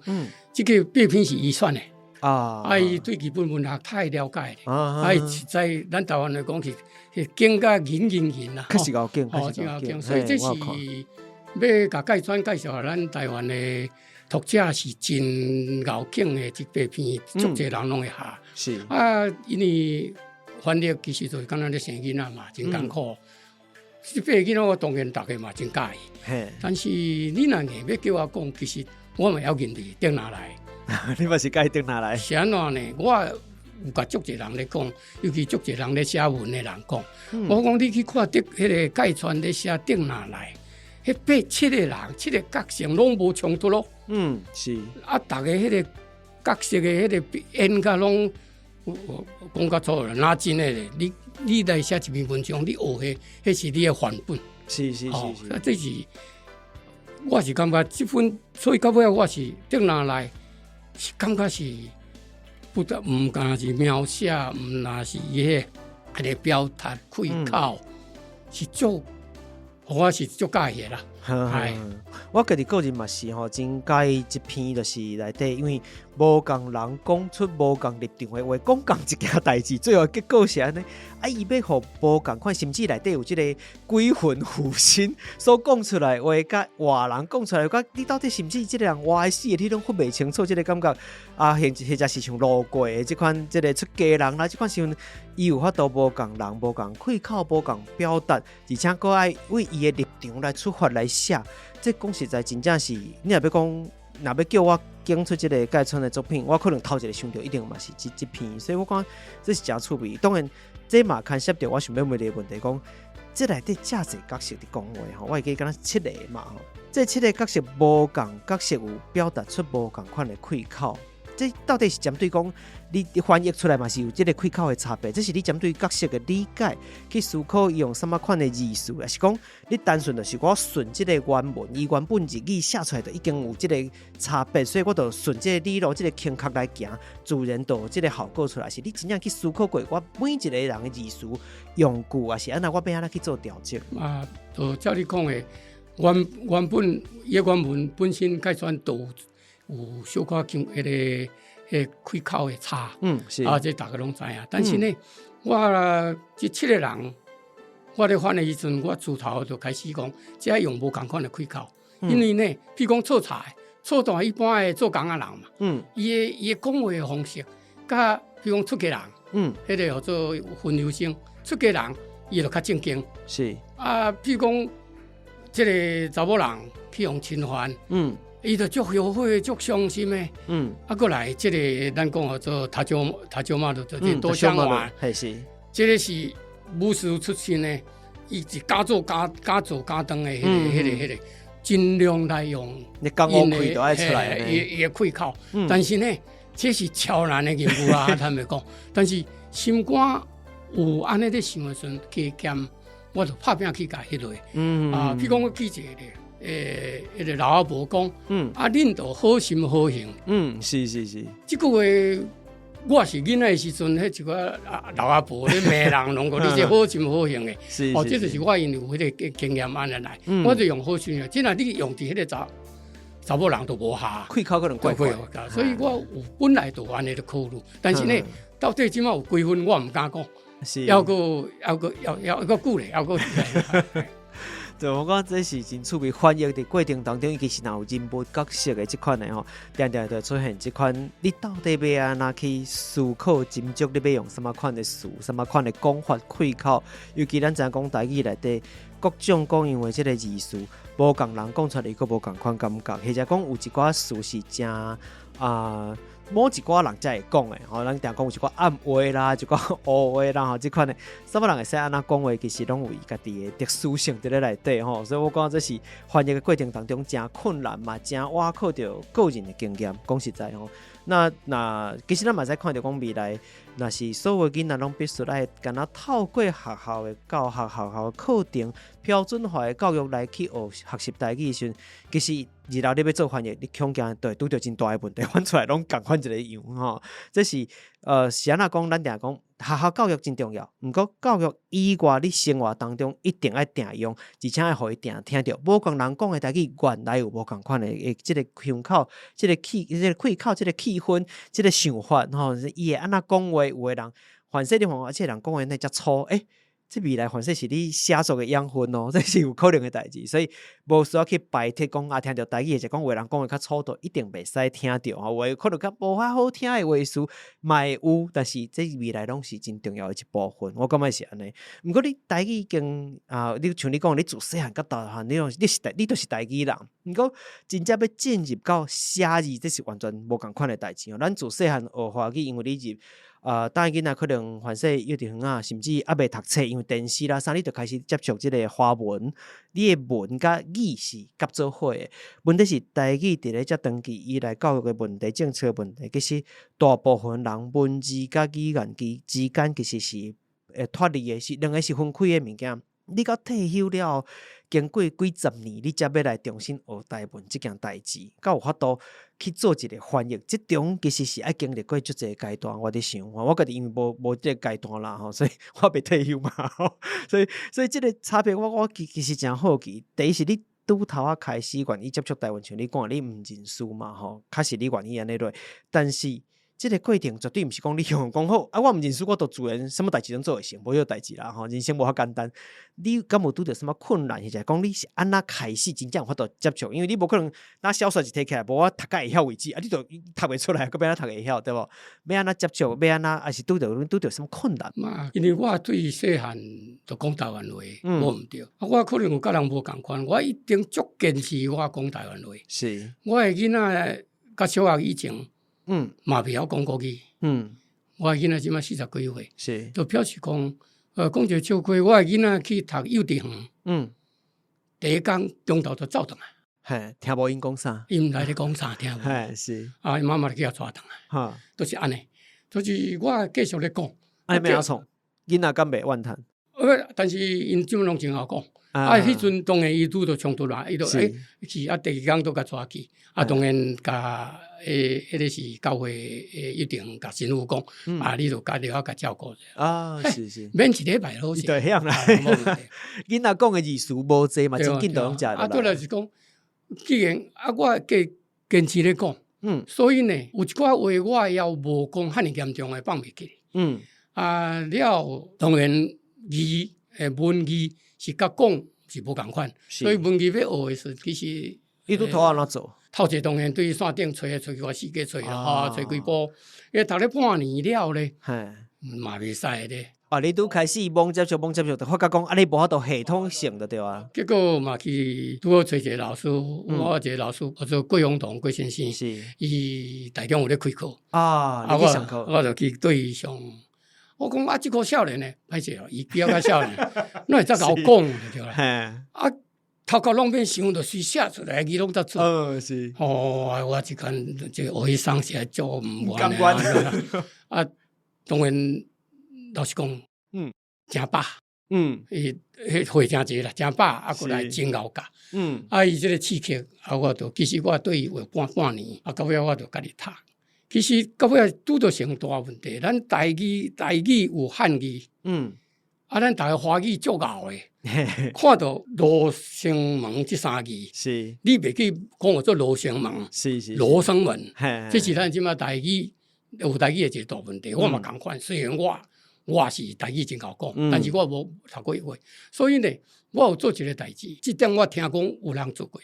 Speaker 2: 這個八篇是伊選的。啊！伊對日本文學太了解咧，啊！伊實在咱台灣來講是是經甲銀銀銀啦，
Speaker 1: 確實夠勁，
Speaker 2: 哦，真夠勁。所以這是欲共芥川介紹咱台灣的讀者是真𠢕景的這八篇，足濟人攏會下。啊，因為翻譯其實就是敢若咧生囡仔嘛，真艱苦。這八個囡仔我當然逐个嘛真佮意，但是你若硬欲叫我講，其實我嘛猶認為轉拿來。
Speaker 1: 你嘛是佮意轉拿來？
Speaker 2: 是按怎呢？我有共足濟人咧講，尤其足濟人咧寫文的人講，我講你去看得彼個芥川咧寫轉拿來，彼八七個人，七個角色攏無衝突咯。啊，逐个彼個角色的彼個演甲攏講較粗啦，若真的咧，你來寫一篇文章，你學的，彼是你的範本。啊，這是我是感覺這本，所以到尾我是轉拿來。是感覺是不得，毋敢是描寫，毋若是伊彼個表達開口，是足，我是足佮意的啦。係，
Speaker 1: 我家己個人嘛是吼，真佮意這篇，就是內底，因為無仝人講出無仝立場的話，講仝一件代誌，最後結果是按呢。啊，伊欲予無仝款，甚至內底有這個鬼魂附身所講出來話，佮活人講出來，佮你到底是毋是這個人活的死的，你攏分袂清楚，這個感覺啊，或者是像路過的這款這個出家人啦，這款時陣，伊有法度無仝人，無仝開口，無仝表達，而且閣愛為伊的立場來出發來寫，這講實在，真正是你若欲講，若欲叫我揀出這個芥川的作品，我可能頭一個想著一定嘛是這篇，所以我講這是誠趣味。當然，這嘛牽涉著我想欲問的問題，講這內底遮濟角色佇講話吼，我會記敢若七個嘛吼，這七個角色無仝角色有表達出無仝款的開口。這到底是針對講你翻譯出來嘛是有這個開口的差別？這是你針對角色的理解去思考，伊用啥物款的字詞，抑是講你單純就是我順這個原文，伊原本日語寫出來就已經有這個差別，所以我就順這個理路、這個傾向來行，自然就有這個效果出來。是你真正去思考過，我每一個人的字詞用句，抑是按怎我欲按怎去做調整？
Speaker 2: 啊，就照你講的，原本伊原文本身芥川都有小可像彼個開口的差，啊，這逐个攏知影。但是呢，我這七個人，我咧翻的時陣，我自頭就開始講，這用無仝款的開口，因為呢，比如講做菜，做菜一般的做工仔人嘛，伊的講話的方式，佮比如講出家人，彼個叫做雲遊僧，出家人伊就較正經，啊，比如講這個查某人去予侵犯，伊就足後悔、足傷心的。啊，閣來這個咱講叫做塔椒塔椒馬就就是多香丸，這個是武士出身的，伊是敢做敢敢做敢當的彼個彼個彼個，盡量來用。
Speaker 1: 你講烏氣都愛出來。
Speaker 2: 伊伊的開口，但是呢，這是超難的任務啊！坦白講，但是心肝有按呢咧想的時陣，加減我就拍拚去共彼落。啊，比如講我舉一個例。彼個老阿婆講，啊，恁著好心好行。這句話，我是囡仔的時陣，彼一個老阿婆咧罵人，攏講你這好心好行的。哦，這就是我因為有彼個經驗按呢來，我就用好心啊。這若你用佇彼個查某人就無效，
Speaker 1: 開口可能怪怪。
Speaker 2: 所以我有本來就按呢咧考慮，但是呢，到底這擺有幾分，我毋敢講。猶閣猶閣猶猶閣久咧，猶閣。
Speaker 1: 對，我感覺這是真趣味，翻譯佇過程當中，其實若有人物角色的這款的吼，定定就會出現這款，你到底欲按怎去思考斟酌，你欲用啥物款的詞，啥物款的講法開口，尤其咱知影講台語內底各種講，因為這個字詞無仝人講出來，閣無仝款感覺，或者講有一寡詞是誠啊。某一寡人才會講的吼，咱定講有一寡暗話啦，一寡烏話啦吼，這款的，啥物人會使按怎講話，其實攏有伊家己的特殊性佇咧內底吼，所以我感覺這是翻譯的過程當中誠困難嘛，誠倚靠著個人的經驗。講實在吼，那其實咱嘛會使看著講未來。若是所有囡仔攏必須愛敢若透過學校的教學、學校的課程、標準化的教育來去學學習台語的時陣，其實日後你欲做翻譯，你恐驚會拄著真大的問題，翻出來攏仝款一個樣吼。這是是按怎講？咱定講學校教育真重要，毋過教育以外，你生活當中一定愛定用，而且愛予伊定聽著。無仝人講的台語，原來有無仝款的，這个胸口、這个氣、這个氣口、這个氣氛、這个想法吼，伊會按怎講話？有的人，凡勢你看，這个人講話哪遮粗？欸，這未來凡勢是你寫作的養分哦，這是有可能的代誌，所以無需要去排斥講啊，聽著台語或者講有的人講話較粗魯，一定袂使聽著吼。有的可能較無遐好聽的話詞嘛會有，但是這未來攏是真重要的一部分。我感覺是按呢。毋過你台語已經啊，你像你講，你自細漢到大漢，你攏你是台，你就是台語人。毋過真正欲進入到寫字，這是完全無仝款的代誌哦。咱自細漢學華語，因為你入啊，當囡仔可能凡勢幼稚園啊，甚至猶未讀冊，因為電視啦啥，你就開始接觸這个華文。你的文佮語是夾做伙的。問題是台語佇咧遮長期以來教育的問題、政策問題，其實大部分人文字佮語言之之間其實是會脫離的，是兩个是分開的物件。你到退休了後，經過幾十年，你才欲來重新學台文這件代誌，敢有法度去做一个翻譯？這中其實是愛經歷過足濟階段。我佇想，我家己因為無無這个階段啦吼，所以我未退休嘛，所以所以這个差別，我我其其實誠好奇。第一是你拄頭仔開始願意接觸台文，像你講你毋認輸嘛吼，確實你願意按呢落，但是這个過程絕對毋是講你雄講好啊，我毋認輸，我就自然啥物代誌攏做會成，無彼個代誌啦吼，人生無遐簡單。你敢有拄著啥物困難，或者講你是按怎開始真正有法度接觸？因為你無可能若小說一提起來，無我讀甲會曉為止，啊，你就讀袂出來，閣欲按怎讀會曉，對無？欲按怎接觸？欲按怎？還是拄著拄著啥物困難？
Speaker 2: 嘛，因為我對細漢就講台灣話，無毋對。啊，我可能有佮人無仝款，我一定足堅持我講台灣話。我的囡仔佮小學以前，嘛袂曉講國語。我的囡仔這馬四十幾歲，就表示講，講一个笑話，我的囡仔去讀幼稚園，第一工中晝就走轉來。
Speaker 1: 嘿，聽無𪜶講啥？
Speaker 2: 伊毋知咧講啥，聽無。啊，𪜶媽媽就去共帶轉來。就是按呢，就是我繼續咧講。
Speaker 1: 啊，欲按怎創？囡仔敢袂怨嘆？
Speaker 2: 但是𪜶這馬攏真𠢕講。啊，彼陣當然伊拄著衝突啦，伊就欸去啊，第二工閣共帶去，啊，當然共彼个是教會的一定共神父講，啊，你就家己曉共照顧者。免一禮拜好勢。
Speaker 1: 就曉啦。囡仔講的字詞無濟嘛，真緊就攏食。
Speaker 2: 啊，對來是講，既然啊，我繼堅持咧講，所以呢，有一寡話我猶無講遐爾嚴重的放袂記。啊，了後當然字文字是佮講是無仝款，所以文字欲學的時，其實
Speaker 1: 你拄頭按怎做？
Speaker 2: 頭一當然對線頂揣揣去我四界揣啊，揣幾部，因為讀了半年了咧，嘛袂使咧。
Speaker 1: 啊，你拄開始猛接觸猛接觸，就發覺講啊，你無法度系統性就對啊。
Speaker 2: 結果嘛去拄好揣一个老師，我一个老師叫做郭永堂郭先生，伊台中有咧開課。
Speaker 1: 啊，你去上課。
Speaker 2: 我就去對伊上。我講啊，這個少年呢，歹勢哦，伊比較少年，哪會遮𠢕講就對啦。啊，頭殼攏免想，就隨寫出來，字攏才出。哦，我這間這個學生是足毋甘願的。啊，當然老實講，誠飽。伊彼歲誠濟啦，誠飽，啊，閣來真𠢕教。啊，伊這个刺激，啊，我就其實我對伊畫半半年，啊，到尾我就家己讀。其實到尾拄著上大問題，咱台語台語有漢字，啊，咱逐个華語足𠢕的，看著羅生門這三字，你袂去講做羅生門，羅生門，這是咱這馬台語有台語的一個大問題。我嘛仝款，雖然我我是台語真𠢕講，但是我無讀過話，所以呢，我有做一个代誌，這點我聽講有人做過。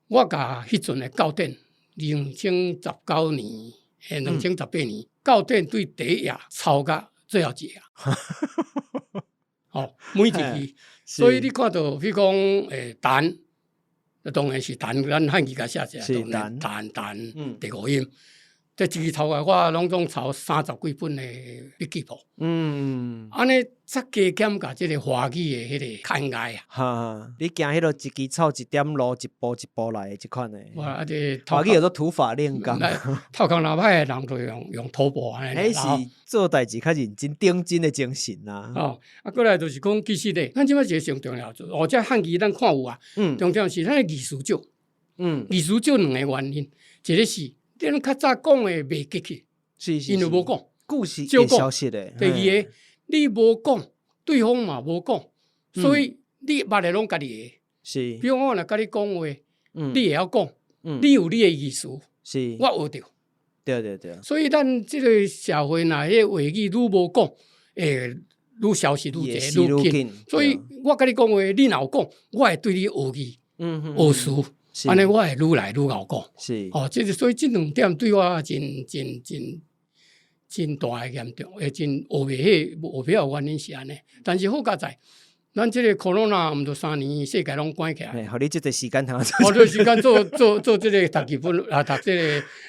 Speaker 2: 我共彼陣的教典，2019年，2018年，教典對第一頁抄甲最後一頁。哦，每一字，所以你看著，比如講，陳，當然是陳，咱漢字共寫者，當然陳陳第五音，這一支抄來，我攏總抄三十幾本的筆記簿。按呢才加減共這个華語的彼个牽礙啊。
Speaker 1: 哈，你行彼落一支草一點路，一步一步來的這款的。
Speaker 2: 哇，啊這
Speaker 1: 華語叫做土法煉鋼。
Speaker 2: 頭殼若歹的人就用用土布按呢。
Speaker 1: 彼是做代誌較認真、頂真的精神啊。
Speaker 2: 哦，啊，過來就是講，其實咧，咱這擺一个上重要，哦，這漢字咱看有啊。重要是咱的字詞少。字詞少兩个原因，一个是咱較早講的袂記去，
Speaker 1: 是，
Speaker 2: 因為無講，
Speaker 1: 故事會消失的。
Speaker 2: 第二个，你無講，對方嘛無講，所以你捌的攏家己的。
Speaker 1: 是。
Speaker 2: 比如我若共你講話，你會曉講，你有你的意思，我學著。
Speaker 1: 對對對。
Speaker 2: 所以咱這个社會若彼個話語愈無講，會愈消失愈濟愈緊。所以我共你講話，你若有講，我會對你學字、學詞。按呢，我會愈來愈𠢕講。
Speaker 1: 是。
Speaker 2: 哦，這個所以這兩點對我真真真真大的嚴重，會真學袂曉，學袂曉的原因是按呢。但是好佳哉，咱這个 corona 毋就三年世界攏關起來。
Speaker 1: 嘿，予你這濟時間通
Speaker 2: 做。予這時間做做做這个讀日本啊，讀這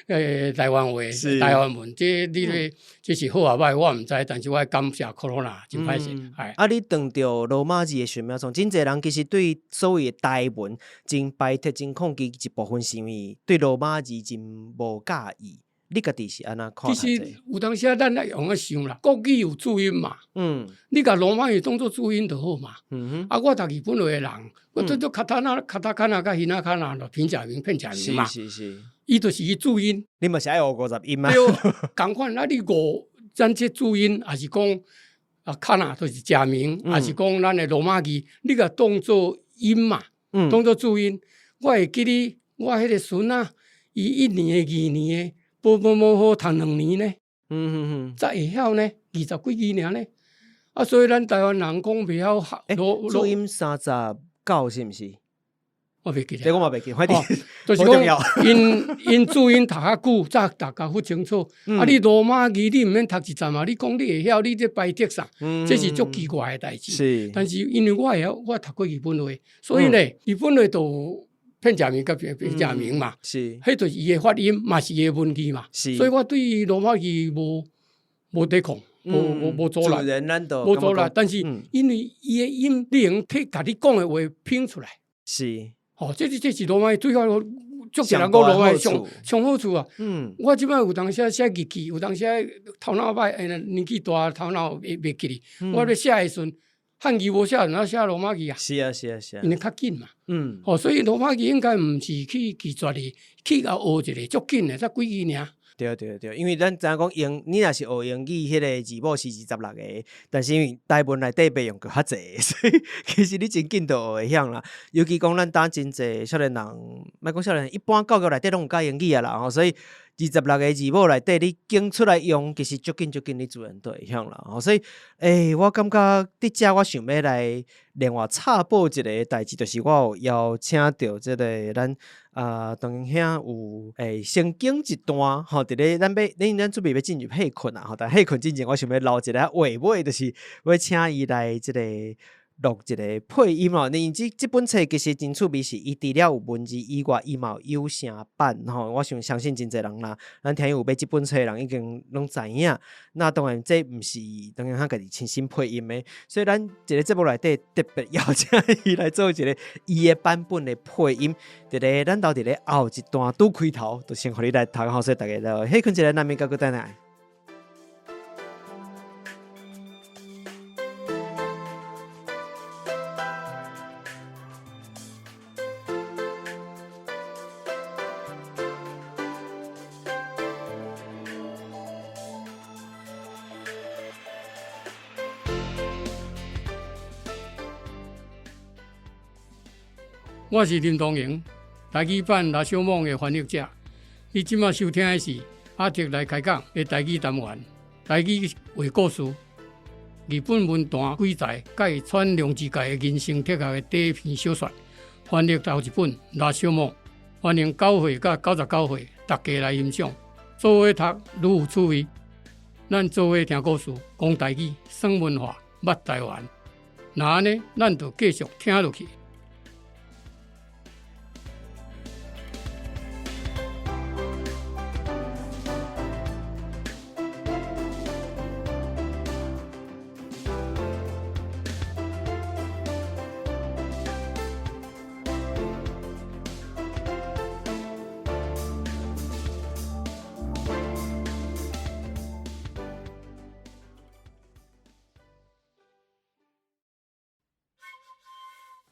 Speaker 2: 个台灣話、台灣文，這你咧這是好抑歹，我毋知，但是我感謝 corona 真歹勢。
Speaker 1: 啊，你當著羅馬字的想欲創，真濟人其實對所謂的台文真排斥、真抗拒，一部分是因為對羅馬字真無佮意。你家己是按怎看？
Speaker 2: 其實有當時啊，咱愛用咧想啦，國語有注音嘛，你共羅馬字當做注音就好嘛。啊，我讀日本話的人，我做做卡塔納、卡塔卡納佮希那卡納，平假名、片假名嘛。
Speaker 1: 是是是。
Speaker 2: 伊就是伊注音。
Speaker 1: 你嘛是愛學50音嗎？
Speaker 2: 對，仝款啊！你五，咱這注音，抑是講啊卡納就是假名，抑是講咱的羅馬字，你共當做音嘛，當做注音。我會記得我彼个孫仔，伊一年的、二年的。無無無好讀兩年呢，才會曉呢，二十幾支爾呢。啊，所以咱台灣人講袂曉學。
Speaker 1: 注音39是毋是？
Speaker 2: 我袂記得。
Speaker 1: 這我嘛袂記，反正
Speaker 2: 就是講，𪜶𪜶注音讀較久，才讀較較清楚。啊，你羅馬字你毋免讀一層嘛？你講你會曉，你這排斥啥？這是足奇怪的代誌。
Speaker 1: 是。
Speaker 2: 但是因為我會曉，我讀過日本話，所以呢，日本話就片假名佮平假名嘛，
Speaker 1: 是，
Speaker 2: 彼就是伊的發音，嘛是伊的文字嘛。
Speaker 1: 是。
Speaker 2: 所以我對羅馬字無無抵抗，無無無阻攔，無阻攔。但是因為伊的音，你會用替共你講的話拼出來。
Speaker 1: 是。
Speaker 2: 哦，這是這是羅馬字最好，足濟人講羅馬字上上好處啊。我這擺有當時寫日記，有當時頭腦歹，年紀大，頭腦會袂記哩。我咧寫的時陣，漢字無寫，怎寫羅馬字啊？
Speaker 1: 是啊，是啊，是啊。
Speaker 2: 因為較緊嘛。哦，所以羅馬字應該毋是去拒絕伊，去共學一下，足緊的，才幾字爾。
Speaker 1: 對對對，因為咱知影講英，你若是學英語，彼个字母是26個，但是因為台文內底袂用閣較濟，所以其實你真緊就學會曉啦。尤其講咱當真濟少年人，莫講少年人，一般教育內底攏有教英語啊啦吼，所以26個字母內底你揀出來用，其實足緊足緊，你自然就會曉啦吼。所以，我感覺佇遮我想欲來另外插播一个代誌，就是我有邀請著這个咱啊，唐兄有先講一段吼，佇咧咱欲，恁咱準備欲進入歇睏啊吼，但歇睏之前，我想欲留一个話尾，就是欲請伊來這個錄一个配音哦。因為這這本冊其實真趣味，是伊除了有文字以外，伊嘛有有聲版吼。我想相信真濟人啦，咱聽有買這本冊的人已經攏知影。那當然，這毋是唐兄家己親身配音的，所以咱這个節目內底特別邀請伊來做一个伊的版本的配音。佇咧咱兜佇咧後一段拄開頭，就先予你來讀，所以大家就歇睏一下，咱明閣閣轉來。
Speaker 2: 我是林東瑩，台語版《拉小莽》的翻譯者。你這馬收聽的是阿哲來開講的台語單元，台語話故事，日本文壇鬼才芥川龍之介的人生哲學的短篇小說，翻譯頭一本《拉小莽》，歡迎9歲佮99歲大家來欣賞，做伙讀愈有趣味。咱做伙聽故事，講台語，耍文化，捌台灣。若按呢，咱就繼續聽落去。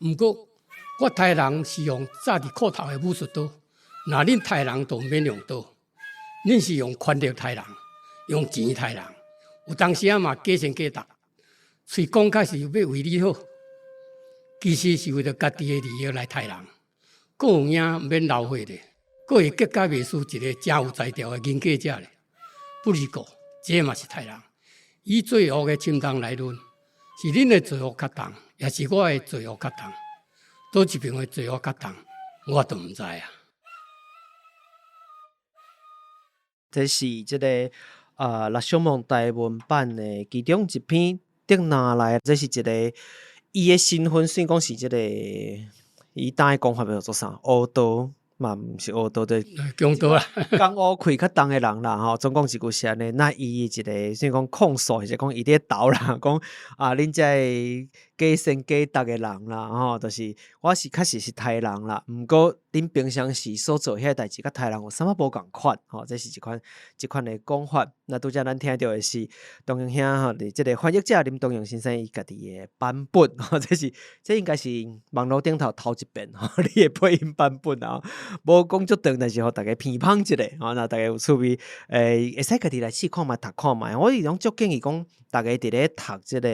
Speaker 2: 毋過我刣人是用紮佇褲頭的武術刀，若恁刣人就毋免用刀，恁是用權力刣人，用錢刣人。有當時仔嘛假善假毒，喙講較是欲為你好，其實是為著家己的利益來刣人。閣有影毋免流血咧，閣會結甲袂輸一个誠有才調的研究者咧。不離過，這嘛是刣人。以罪惡的沉重來論，是恁的罪惡較重，抑是我的罪惡較重？佗一邊的罪惡較重，我都毋知啊。
Speaker 1: 這是這个啊，綠小夢台文版的其中一篇《竹籃內》，這是一个伊的身份，算講是這个伊當的講法叫做啥？烏道嘛，毋是烏道的
Speaker 2: 強盜啦，
Speaker 1: 江湖氣較重的人啦，吼。總講一句是按呢，那伊一个算講控訴，或者講伊佇咧投人，講啊，恁這个假善假毒的人啦，吼，就是我是確實是刣人啦，毋過恁平常時所做彼个代誌，佮刣人有啥物無仝款？吼，這是一款這款的講法。那拄才咱聽著的是東榮兄吼，佇這个翻譯者林東榮先生伊家己的版本，吼，這是這應該是網路頂頭頭一遍吼，你的配音版本啊，無講足長，但是予逐家鼻芳一下，吼，若逐家有趣味，會使家己來試看覓，讀看覓。我是攏足建議講，逐家佇咧讀這个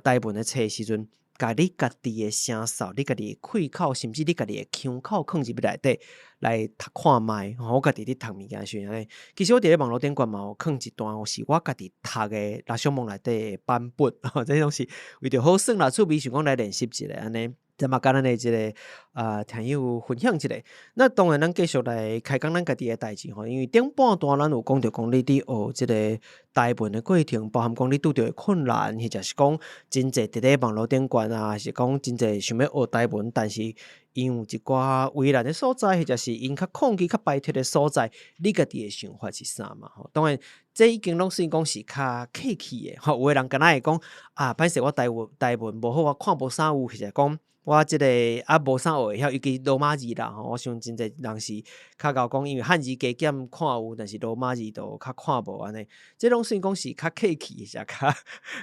Speaker 1: 台文的冊的時陣，共你家己的聲調、你家己的氣口，甚至你家己的腔口，囥入去內底來讀看覓。吼，我家己佇讀物件的時陣按呢，其實我佇咧網路頂懸嘛有囥一段，是我家己讀的《綠小夢》內底的版本，吼，這攏是為著好耍啦，趣味想講來練習一下按呢。這嘛佮咱的這个聽友分享一下。那當然，咱繼續來開講咱家己的代誌吼，因為頂半段咱有講著講你佇學這个台文的過程，包含講你拄著的困難，或者是講真濟佇咧網路頂懸啊，還是講真濟想欲學台文，但是𪜶有一寡為難的所在，或者是𪜶較抗拒、較排斥的所在，你家己的想法是啥嘛？吼，當然，這已經攏算講是較客氣的，吼。有的人敢若會講啊，歹勢我台文台文無好，我看無啥有，或者講我這个啊無啥學會曉，尤其羅馬字啦吼。我想真濟人是較𠢕講，因為漢字加減看有，但是羅馬字就較看無按呢。這攏算講是較客氣，是較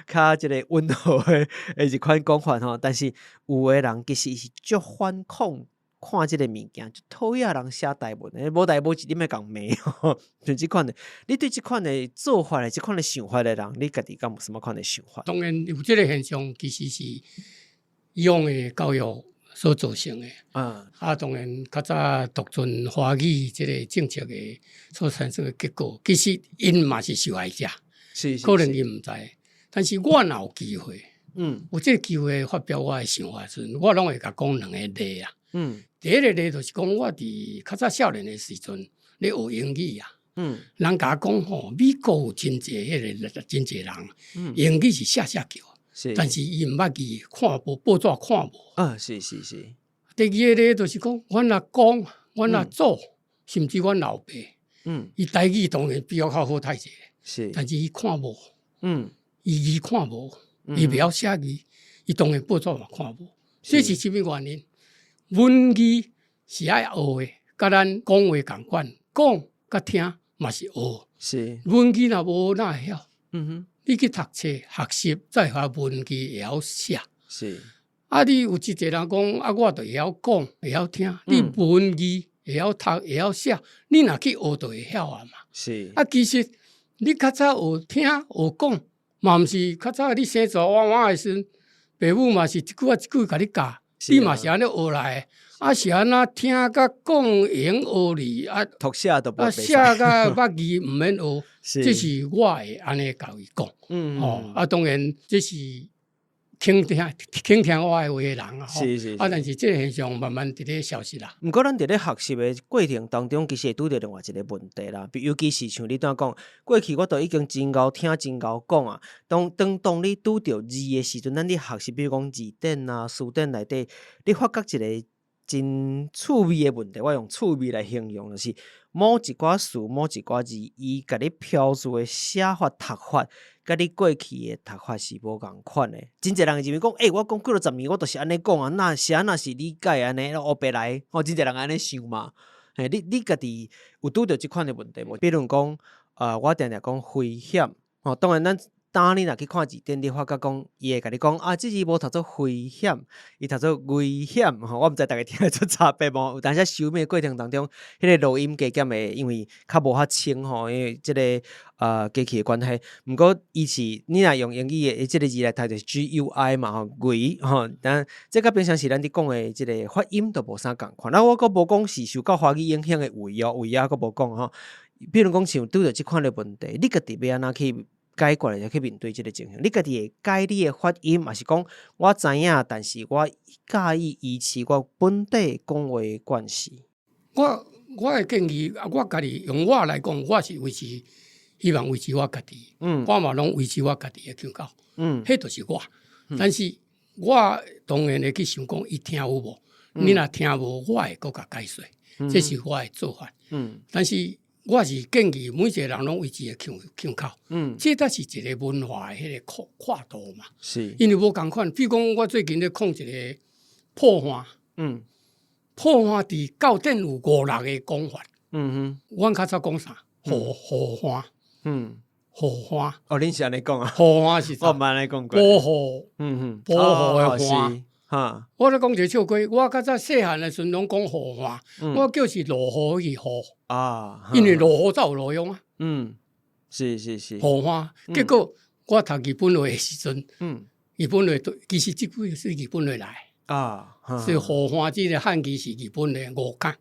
Speaker 1: 較這个溫和的的一款講法吼。但是有的人其實是足反抗看這个物件，足討厭人寫台文的，無代無誌你欲共罵吼，像這款的，你對這款的做法的、這款的想法的人，你家己敢有啥物款的想法？
Speaker 2: 當然有這个現象，其實是以往的教育所造成的。啊，當然較早獨尊華語這个政策的所產生的結果，其實𪜶嘛是受害者，可能𪜶毋知。但是我若有機會，有這个機會發表我的想法時陣，我攏會共講兩个例啊。第一个例就是講，我佇較早少年的時陣咧學英語啊，人共我講吼，美國有真濟彼个真濟人，英語是寫寫叫，但是伊毋捌字，看無報紙看無。第二个例就是講，阮阿公、阮阿祖，甚至阮老爸，伊台語當然比我較好太濟，但是伊看無，伊字看無，伊袂曉寫字，伊當然報紙嘛看無。這是啥物原因？文字是愛學的，佮咱講話仝款，講佮聽嘛是學。文字若無哪會曉？你去讀冊學習，才會學文字會曉寫。啊，你有一濟人講啊，我著會曉講，會曉聽。你文字會曉讀，會曉寫，你若去學就會曉啊嘛。啊，其實你較早學聽學講，嘛毋是較早你生做娃娃的時陣，爸母嘛是一句仔一句共你教，你嘛是按呢學來的。啊，是按怎聽佮講會用學字啊？
Speaker 1: 讀寫都
Speaker 2: 啊，寫佮捌字毋免學，這是我會按呢共伊講。吼，啊，當然這是傾聽傾聽我的話的人啊，吼。啊，但是這個現象慢慢佇咧消失啦。
Speaker 1: 毋過，咱佇咧學習的過程當中，其實會拄著另外一个問題啦。尤其是像你拄仔講，過去我都已經真𠢕聽真𠢕講啊。當當當你拄著字的時陣，咱咧學習，比如講字典啊、辭典內底，你發覺一个真趣味的問題，我用趣味來形容，就是某一寡詞、某一寡字，伊共你標註的寫法、讀法，佮你過去的讀法是無仝款的。真濟人會認為講，欸，我講幾若十年，我就是按呢講啊，哪是按怎是理解按呢，烏白來，吼，真濟人按呢想嘛。嘿，你你家己有拄著這款的問題無？比如講，我定定講危險，吼，當然咱。當你若去看字典，你發覺講，伊會共你講啊，這字無讀做危險，伊讀做危險吼。我毋知逐家聽會出差別無？有當時收音的過程當中，彼個錄音加減會因為較無遐清吼，因為這個機器的關係。毋過伊是你若用英語的這個字來讀，就是 GUI 嘛吼，危吼。但這佮平常時咱佇講的這個發音都無啥仝款。啊，我閣無講是受到華語影響的位哦，位啊閣無講吼。比如講像拄著這款的問題，你家己欲按怎去解決，或者去面對這個情形？你家己會改你的發音，抑是講我知影，但是我佮意維持我本地講話的慣勢？
Speaker 2: 我會建議，我家己用我來講，我是維持，希望維持我家己。我嘛攏維持我家己的腔口。彼就是我。但是我當然會去想講，伊聽有無？你若聽無，我會閣共解說。這是我的做法。但是我是建議每一個人攏維持个腔口。這才是一個文化的彼個跨度嘛。因為無仝款，比如講我最近咧講一個破岸。破岸佇教典有五六個講法。阮較早講啥？雨岸。雨岸。
Speaker 1: 哦，恁是按呢講啊？
Speaker 2: 雨岸是
Speaker 1: 我毋捌按呢講過。
Speaker 2: 保護。保護的岸。我咧講一個笑話，我較早細漢的時陣攏講雨岸，我叫是落雨去雨。因為落雨才有路用啊。
Speaker 1: 是是是。
Speaker 2: 雨岸，結果我讀日本話的時陣，日本話其實這句是日本話來。所以雨岸這個漢字是日本的誤解。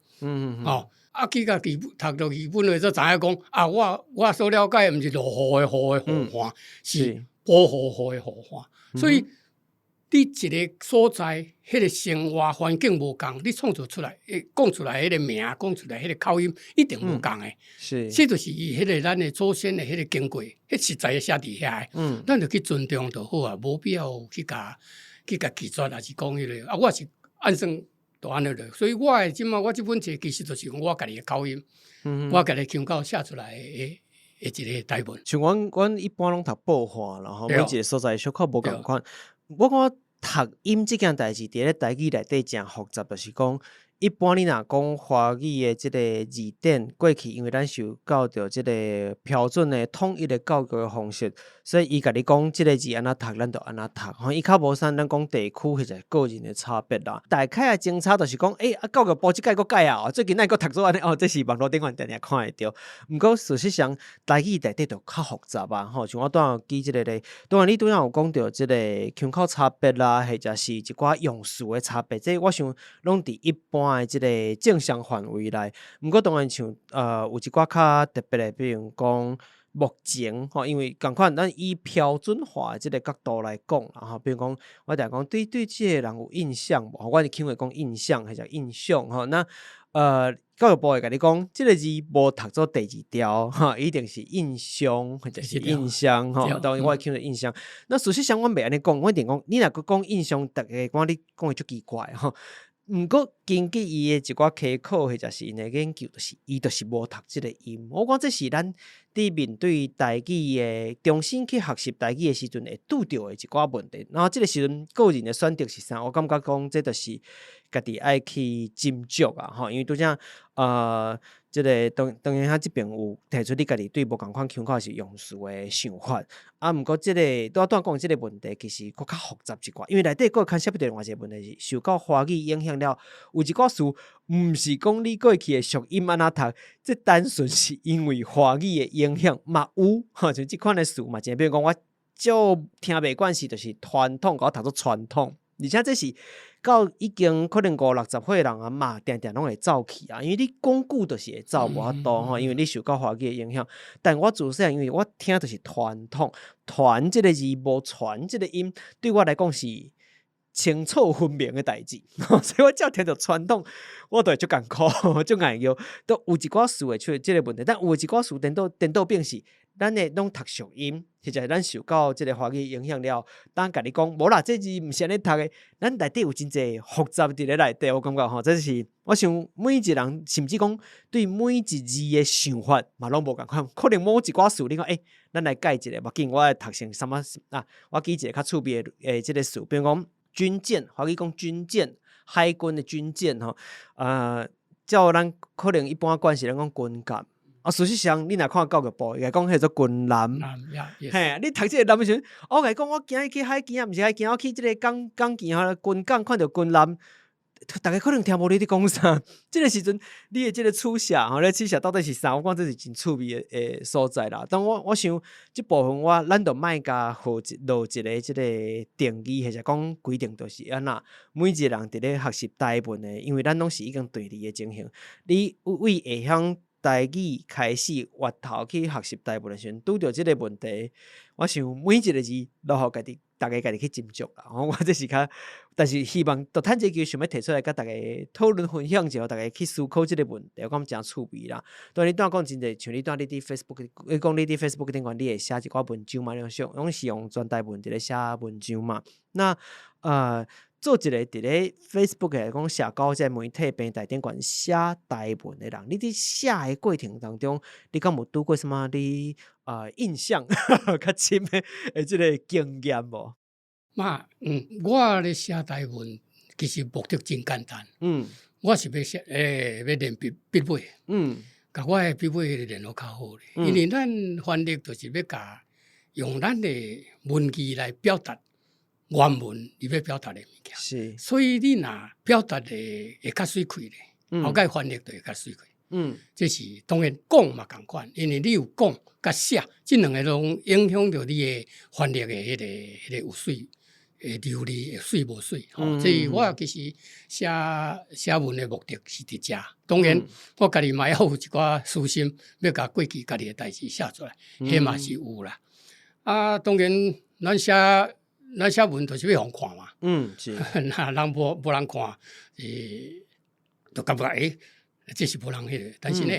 Speaker 2: 哦，啊，去到日讀到日本話才知影講，啊，我所了解的毋是落雨的雨的雨岸，是保護雨的雨岸。所以你一個所在，彼個生活環境無仝，你創造出來，講出來彼個名，講出來彼個口音，一定無仝的。這就是伊彼個咱的祖先的彼個經過，彼實在寫佇遐的。咱就去尊重就好啊，無必要去共拒絕，抑是講彼個啊，我是按算就按呢落。所以我的這馬我這本冊其實就是用我家己的口音，我家己腔口寫出來的一個台文。
Speaker 1: 像阮一般攏讀報紙啦吼，每一個所在小可無仝款。我感覺讀音這件代誌，佇咧台語內底誠複雜，就是講一般你若講華語的這個字典，過去因為咱受教著這個標準的統一的教育的方式，所以伊共你講這個字按怎讀，咱就按怎讀。吼，伊較無啥咱講地區或者個人的差別啦。大概的偵查就是講，欸，啊教育部這屆閣改啊，最近哪會閣讀做按呢？哦，這是網路頂懸定定看會著。毋過事實上，台語內底就較複雜啊。吼，像我拄仔舉這個例，當然你拄仔有講著這個腔口差別啦，或者是一寡用詞的差別，這我想攏佇一般的這個正常範圍內。毋過當然像有一寡較特別的，比如講目前吼，因為仝款咱以標準化的這個角度來講啦吼，比如講我定講對這個人有印象無？我是腔會講印象或者印象吼。那教育部會共你講，這個字無讀做第二調吼，一定是印象或者是印象吼。當然我會腔做印象。那事實上，阮袂按呢講，我一定講，你若閣講印象，逐家講你講的足奇怪吼。毋過根據伊的一寡科考或者是𪜶的研究，就是伊就是無讀這個音。我講這是咱佇面對台語的重新去學習台語的時陣會拄著的一寡問題。然後這個時陣個人的選擇是啥？我感覺講這就是家己愛去斟酌啊，吼，因為拄才這個當然遐這邊有提出你家己對無仝款腔口是用詞的想法。啊，毋過這個拄仔講這個問題其實閣較複雜一寡，因為內底閣牽涉到另外一個問題是受到華語影響了，有一寡詞毋是講你過去的俗音按怎讀，這單純是因為華語的影響嘛有，吼，像這款的詞嘛，比如講我少聽袂慣是就是傳統，共我讀做傳統，而且這是到已經可能五六十歲人啊嘛，定定攏會走去啊，因為你講久就是會走無法度吼，因為你受到華語的影響。但我自細漢因為我聽就是傳統，傳這個字無傳這個音，對我來講是清楚分明的代誌，所以我只要聽著傳統，我就會足艱苦，足礙叫。都有一寡詞會出現這個問題，但有一寡詞顛倒顛倒變是，咱的攏讀俗音，或者咱受到這個華語影響了，當共你講無啦，這字毋是按呢讀的，咱內底有真濟複雜佇咧內底，我感覺吼，這是我想每一個人，甚至講對每一字的想法嘛攏無仝款，可能某一寡詞你講欸，咱來改一下，無要緊，我來讀成啥物啊？我舉一個較趣味的這個詞，比如講軍艦，華語講軍艦，海軍的軍艦吼，照咱可能一般慣勢咱講軍艦。啊，事實上，你若看教育部，伊會講彼做軍艦。
Speaker 2: 艦呀，yes。
Speaker 1: 嘿，你讀這個艦的時陣，我共你講，我今日去海墘啊，毋是海墘，我去這个港港墘吼，軍港看著軍艦，逐家可能聽無你佇講啥。這个時陣，你的這个取捨吼，你取捨到底是啥？我感覺這是真趣味的的所在啦。當我我想，這部分我咱就莫共予一落一个這个定義，或者講規定，就是按怎每一个人佇咧學習台文的，因為咱攏是已經對字的情形，你為會曉台語開始源頭去學習台文的時陣，拄著這个問題，我想每一个字攏予家己，逐家家己去斟酌啦。我這是較，但是希望就趁這個機會想欲提出來，共逐家討論分享一下，逐家去思考這个問題，我感覺誠趣味啦。對，你拄仔講真濟，像你拄仔你佇 Facebook，你講你佇 Facebook 頂懸，你會寫一寡文章嘛？攏是用全台文佇咧寫文章嘛？那做一个佇咧 Facebook 來講社交這个媒體平台頂懸寫台文的人，你佇寫的過程當中，你敢有拄過啥物你印象較深的的這个經驗無？
Speaker 2: 嘛，我咧寫台文其實目的真簡單。我是欲寫，欲練筆筆尾。共我的筆尾練予較好咧，因為咱翻譯就是欲共用咱的文字來表達原文伊欲表達的物件。所以你若表達的會較媠氣咧，後蓋翻譯就會較媠氣。這是當然講嘛仝款，因為你有講佮寫，這兩个攏影響著你的翻譯的彼個有媠會流利，會媠無媠。吼，所以我其實寫寫文的目的是佇遮。當然，我家己嘛猶有一寡私心，欲共過去家己的代誌寫出來，彼嘛是有啦。啊，當然，咱寫文就是欲予人看嘛。若人無人看，就感覺這是無人彼个。但是呢，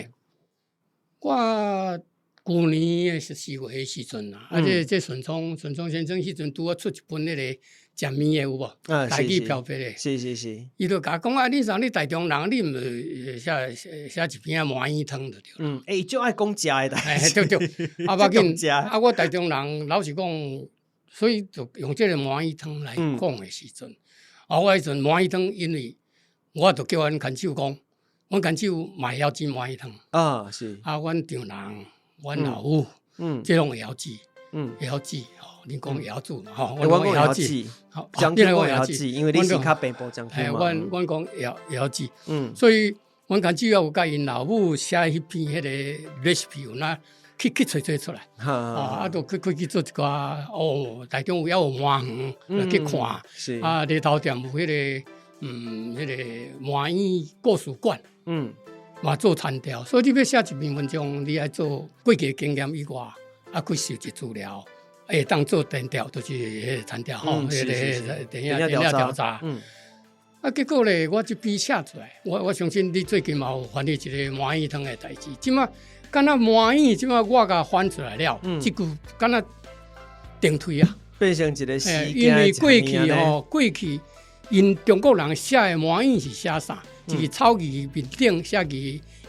Speaker 2: 我舊年的4月的時陣啊，啊，這順聰先生彼陣拄仔出一本彼个食麵的有無？台語飄筆的。伊就共我講啊，你像你台中人，你毋寫寫一篇啊麻圓湯就對啦。
Speaker 1: 欸，伊足愛講食的代誌。
Speaker 2: 對對，啊，無要緊，啊，我台中人老實講，所以就用這个麻圓湯來講的時陣，啊，我彼陣麻圓湯，因為我就叫阮牽手講，阮牽手嘛會曉煮麻圓湯。啊，阮丈人，阮老母，這攏會曉煮，會曉煮，吼，恁講會曉煮嘛，吼，
Speaker 1: 我講會曉煮，
Speaker 2: 你講會曉
Speaker 1: 煮，因為你是較北部將軍嘛。
Speaker 2: 阮阮講會曉煮，所以阮牽手也有共𪜶老母寫彼篇彼个 recipe 有哪去揣揣出來，啊，就去做一寡哦，台中有猶有麻園來去看，啊，犁頭店有彼个麻圓故事館，嘛做田調，所以你欲寫一篇文章，你愛做過去的經驗以外，啊，去收集資料，會當做田調，就是彼個田調吼，彼个電影電影調查。啊，結果咧，我這篇寫出來，我相信你最近嘛有翻譯一个麻圓湯的代誌，這馬敢若麻圓，這馬我共翻出來了，這句敢若定推啊，
Speaker 1: 變成一个事
Speaker 2: 因為過去吼，過去𪜶中國人寫的麻圓是寫啥？一个草字面頂寫個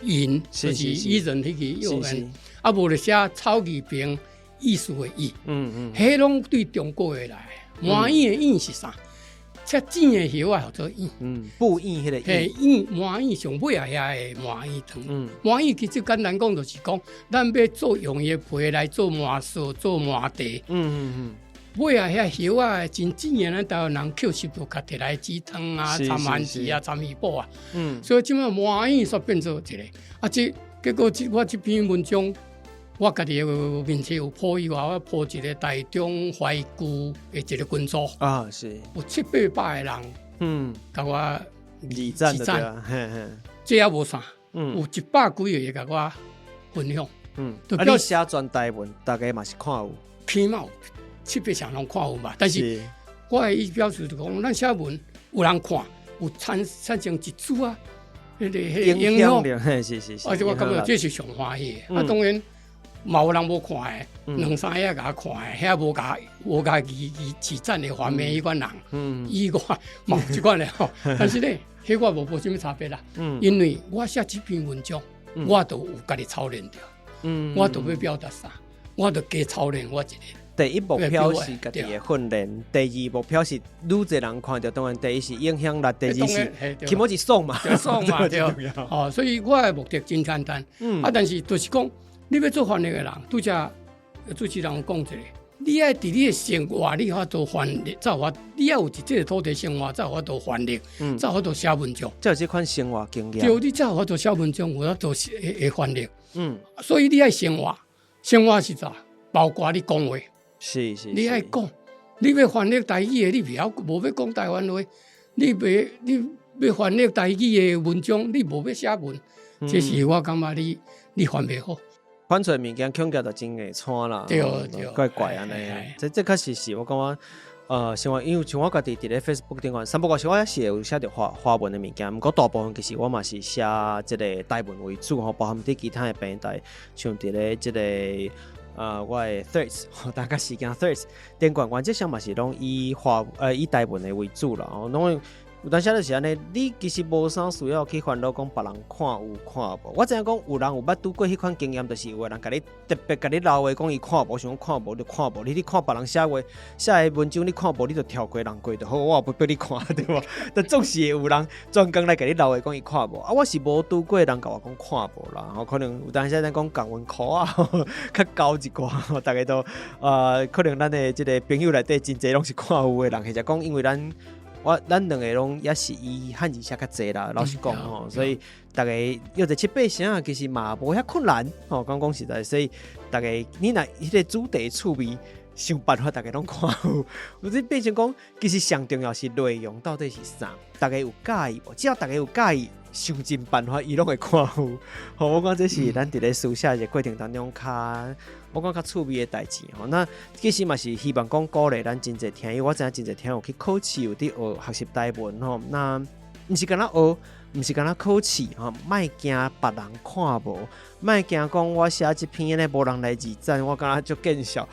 Speaker 2: 寅，就是伊人彼個右邊，啊，無就寫草字邊意思的意。彼攏對中國的來。麻圓的圓是啥？切剪的葉仔號做圓。
Speaker 1: 布圓彼個
Speaker 2: 嘿，圓麻圓上尾仔遐的麻圓湯。麻圓其實簡單講就是講，咱欲做用伊的皮來做麻臊、做麻茶。尾仔遐葉仔真剪的，咱台灣人抾拾就較摕來煮湯啊、摻番薯啊、摻魚脯啊。所以這馬麻圓煞變做一个，啊，這結果這我這篇文章，我家己的面冊有 po 以外，我 po 一个台中懷舊的一个群組。有七八百个人，共我
Speaker 1: 二讚的對啊，
Speaker 2: 這猶無啥，有一百幾个會共我分享。
Speaker 1: 啊，你寫全台文，逐家嘛是看有，
Speaker 2: 起碼有七八成攏看有嘛。但是我的意思表示就講，咱寫文有人看，有產生一絲仔彼個影響。而且我感覺這是上歡喜的。啊，當然嘛有人無看的，兩三个共我看的，遐無共二讚的畫面彼款人，以外嘛有這款的吼。但是咧，彼我無啥物差別啦。因為我寫這篇文章，我都有家己操練著，我都欲表達啥，我都加操練我一個。
Speaker 1: 第一目標是家己的訓練，第二目標是愈濟人看著，當然第一是影響力，第二是起碼是爽嘛，
Speaker 2: 爽嘛對。哦，所以我的目的真簡單。啊，但是就是講，你欲做翻譯的人，拄才主持人有講一個，你愛佇你的生活，你有法度翻譯，才有法，你愛有佇這个土地生活，才有法度翻譯，才有法度寫文章。
Speaker 1: 才有這款生活經驗。
Speaker 2: 對，你才有法度寫文章，有法度會翻譯。所以你愛生活，生活是啥？包括你講話。你愛講，你欲翻譯台語的，你袂曉無欲講台灣話；你欲翻譯台語的文章，你無欲寫文，這是我感覺你翻袂好。
Speaker 1: 翻出來物件恐驚就真會錯啦，怪怪按呢。這確實是我感覺，生活因為像我家己佇咧 Facebook 頂懸，三不五時我也是會有寫著華文的物件，毋過大部分其實我嘛是寫這个台文為主吼，包含佇其他的平台，像佇咧這个我的 Threads，大家時間 Threads 頂懸，原則上嘛是攏以台文的為主啦，吼，攏有當時就是按呢，你其實無啥需要去煩惱講別人看有看無。我知影講有人有捌拄過彼款經驗，就是有的人共你特別共你留話講伊看無，想講看無就看無。你去看別人寫話寫的文章，你看無你就跳過人過就好，我也不逼你看對無？但總是會有人專工來共你留話講伊看無。啊，我是無拄過人共我講看無啦，吼，可能有當時咱講共阮苦啊，較厚一寡，逐家都可能咱的這个朋友內底真濟攏是看有的人，或者講因為咱。咱兩个攏也是以漢字寫較濟啦，老實講吼，所以逐家約一七八成其實嘛無遐困難吼，講講實在，所以逐家你若彼个主題趣味，想辦法逐家攏看有，有這變成講，其實上重要是內容到底是啥，逐家有佮意無？只要逐家有佮意，想盡辦法伊攏會看有。吼，我講這是咱佇咧書寫的過程當中較，我講較趣味的代誌吼。那其實嘛是希望講鼓勵咱真濟聽友，我知影真濟聽友去考試，有佇學學習台文吼。那毋是干焦學，毋是干焦考試吼，莫驚別人看無，莫驚講我寫這篇呢無人來認讚，我感覺足見笑。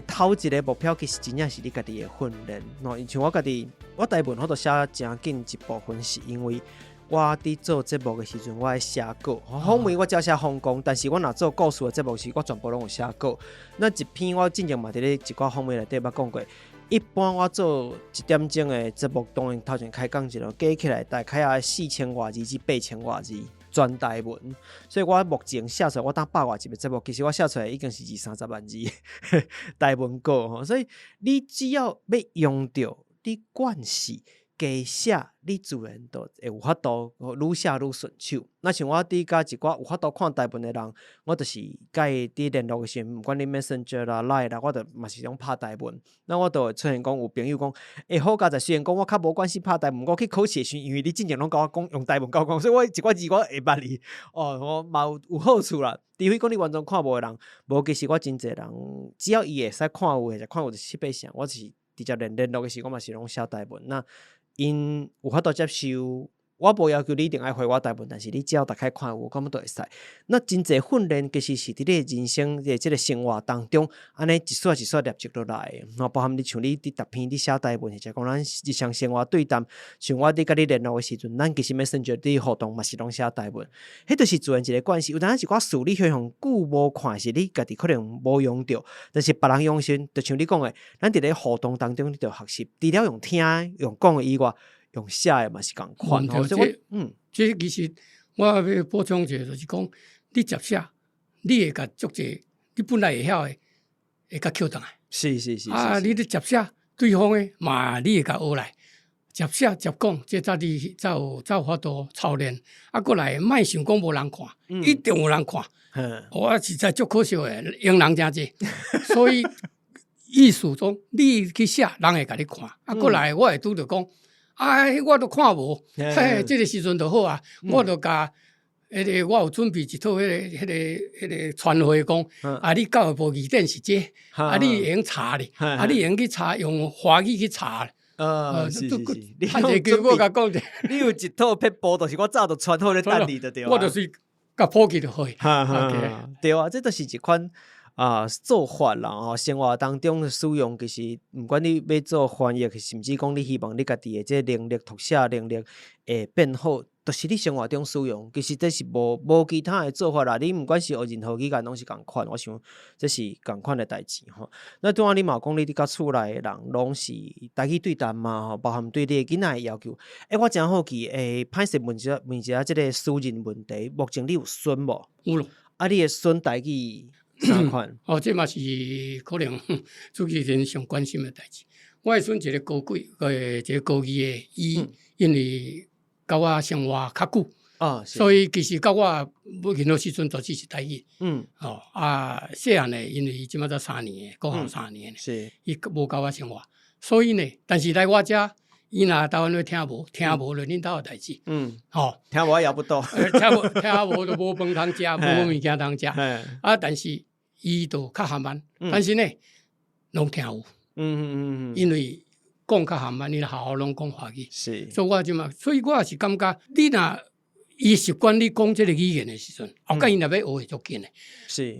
Speaker 1: 頭一個目標其實真正是你家己的訓練吼。像我家己，我台文我都寫誠緊一部分，是因為我佇做節目的時陣，我愛寫稿。訪問我只寫訪綱，但是我若做故事的節目時，我全部攏有寫稿。那一篇我之前嘛佇咧一寡訪問內底捌講過。一般我做一點鐘的節目，當然頭前開講一下，加起來大概愛4000外字至8000外字全台文。所以我目前寫出來，我當百外集的節目，其實我寫出來已經是二三十萬字台文稿吼。所以你只要欲用著，你慣勢加寫，你自然就會有法度愈寫愈順手。那像我佇佮一寡有法度看台文的人，我就是佮伊佇聯絡的時陣，毋管你 Messenger 啦、Line 啦，我就嘛是攏拍台文。那我就會出現講有朋友講，欸，好佳哉，雖然講我較無關係拍台文，毋過去考試的時陣，因為你之前攏共我講用台文共我講，所以我一寡字我會捌哩。哦，我嘛有好處啦。除非講你完全看無的人，無其實我真濟人，只要伊會使看有的，看有就七八成，我是直接聯絡的時，我嘛是攏寫台文。那𪜶有法度接受，我無要求你一定愛回我台文，但是你只要大概看有，我感覺都會使。那真濟訓練其實是佇你的人生的這个生活當中，按呢一撮一撮累積落來的。吼，包含你像你佇逐篇你寫台文，或者講咱日常生活對談，像我佇佮你聯絡的時陣，咱其實 Messenger 佇互動嘛是攏寫台文，彼就是自然一个關係。有當時一寡事你彼項久無看，是你家己可能無用著，但是別人用時，就像你講的，咱佇咧互動當中，你就學習，除了用聽的、用講的以外，用寫的嘛是仝款。所以我
Speaker 2: 這其實我欲補充一下，就是講你捷寫，你會共足濟，你本來會曉的，會共抾轉來。啊，你咧捷寫，對方的嘛，你會共學來。捷寫捷講，這才你才有法度操練。啊，閣來莫想講無人看，一定有人看。我實在足可惜的，閒人誠濟，所以意思講，你去寫，人會共你看。啊，閣來我會拄著講，啊，我都看無，嘿，這个時陣就好啊，我就共彼个我有準備一套彼个傳話講，啊，你教育部字典是這個，啊，你會用查咧，啊，你會用去查，用華語去查。
Speaker 1: 是是是，
Speaker 2: 你有我共講者，
Speaker 1: 你有一套撇步，就是我早就傳好咧等你就對。
Speaker 2: 我就是共普及就好。
Speaker 1: 對啊，這就是一款。啊做法啦吼，生活當中使用，其實毋管你欲做翻譯，甚至講你希望你家己的這個能力、讀寫能力會變好，就是你生活中使用，其實這是無其他的做法啦。你毋管是學任何語言，攏是仝款，我想這是仝款的代誌吼。那拄仔你嘛有講，你佇佮厝內的人攏是台語對談嘛吼，包含對你的囡仔的要求。欸，我誠好奇，欸，歹勢問一下，問一下這個私人問題，目前你有孫無？
Speaker 2: 有咯。
Speaker 1: 啊，你的孫台語啥款？
Speaker 2: 哦，這嘛是可能主持人上關心的代誌。我的孫一個高幾，一個高二的，伊因為佮我生活較久，所以其實佮我無任何時陣都只是台語。哦，啊，細漢的，因為伊這馬才三年的，國校三年的，伊無佮我生活，所以呢，但是來我遮，伊若台灣話聽無，聽無就恁兜的代誌。吼，
Speaker 1: 聽無也不多，
Speaker 2: 聽無聽無就無飯通食，無物件通食。啊，但是伊就較含慢，但是呢，攏聽有。因為講較含慢，你學校攏講華語。所以我這馬，所以我也是感覺，你若伊習慣你講這個語言的時陣，後蓋伊若欲學會足緊的。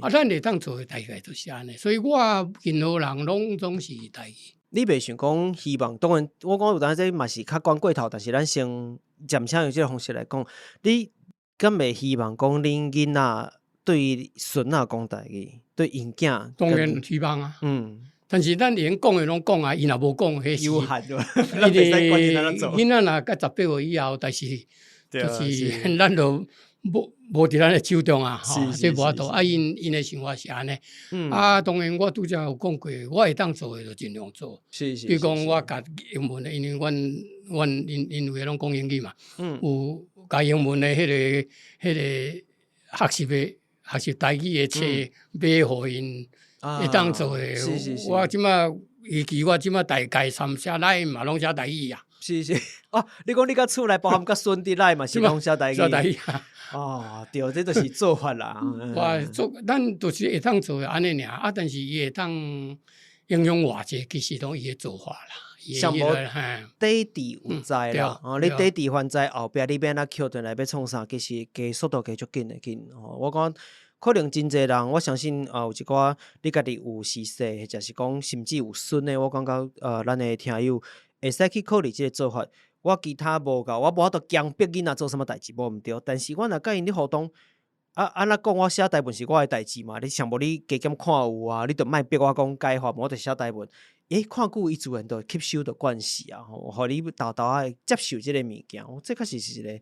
Speaker 2: 啊，咱會當做的大概就是按呢，所以我任何人攏總是台語。
Speaker 1: 你袂想講希望，當然我講有當這嘛是較懸過頭，但是咱先暫且用這個方式來講，你敢袂希望講恁囡仔對孫仔講台語，對𪜶囝？
Speaker 2: 當然希望啊。但是咱連講的攏講啊，伊若無講，彼是
Speaker 1: 有限對吧？咱袂使管伊按怎做。
Speaker 2: 囡仔若到18歲以後，但是就是咱就無佇咱的手中啊，吼，這無法度。啊，𪜶的生活是按呢。啊，當然我拄才有講過，我會當做的就盡量做。比如講，我共英文的，因為阮𪜶有的攏講英語嘛，有共英文的彼個學習的學習台語的冊買予𪜶會當做的。我這馬尤其我這馬大概三寫 LINE 嘛，攏寫台語啊。
Speaker 1: 是是，哦，你講你佮厝內包含佮孫佇內嘛是攏寫台語？
Speaker 2: 寫台語啊。
Speaker 1: 哦，對，這就是做法啦。
Speaker 2: 我做，咱就是會當做按呢爾，啊，但是伊會當影響偌濟，其實攏伊的做法啦。
Speaker 1: 上無底佇有在啦，哦，你底佇還在後壁，你欲按怎抾轉來欲創啥，其實加速度加足緊的緊。吼，我講可能真濟人，我相信啊，有一寡你家己有婿婿，或者是講甚至有孫的，我感覺咱的聽友會使去考慮這個做法。我其他無夠，我無法度強迫囡仔做啥物代誌，無毋對。但是我若佮𪜶咧互動，啊按怎講，我寫台文是我的代誌嘛。你上無你加減看有啊，你就莫逼我講改法，我就寫台文。欸，看久伊自然就吸收就慣勢啊，吼，予你沓沓仔接受這個物件，這確實是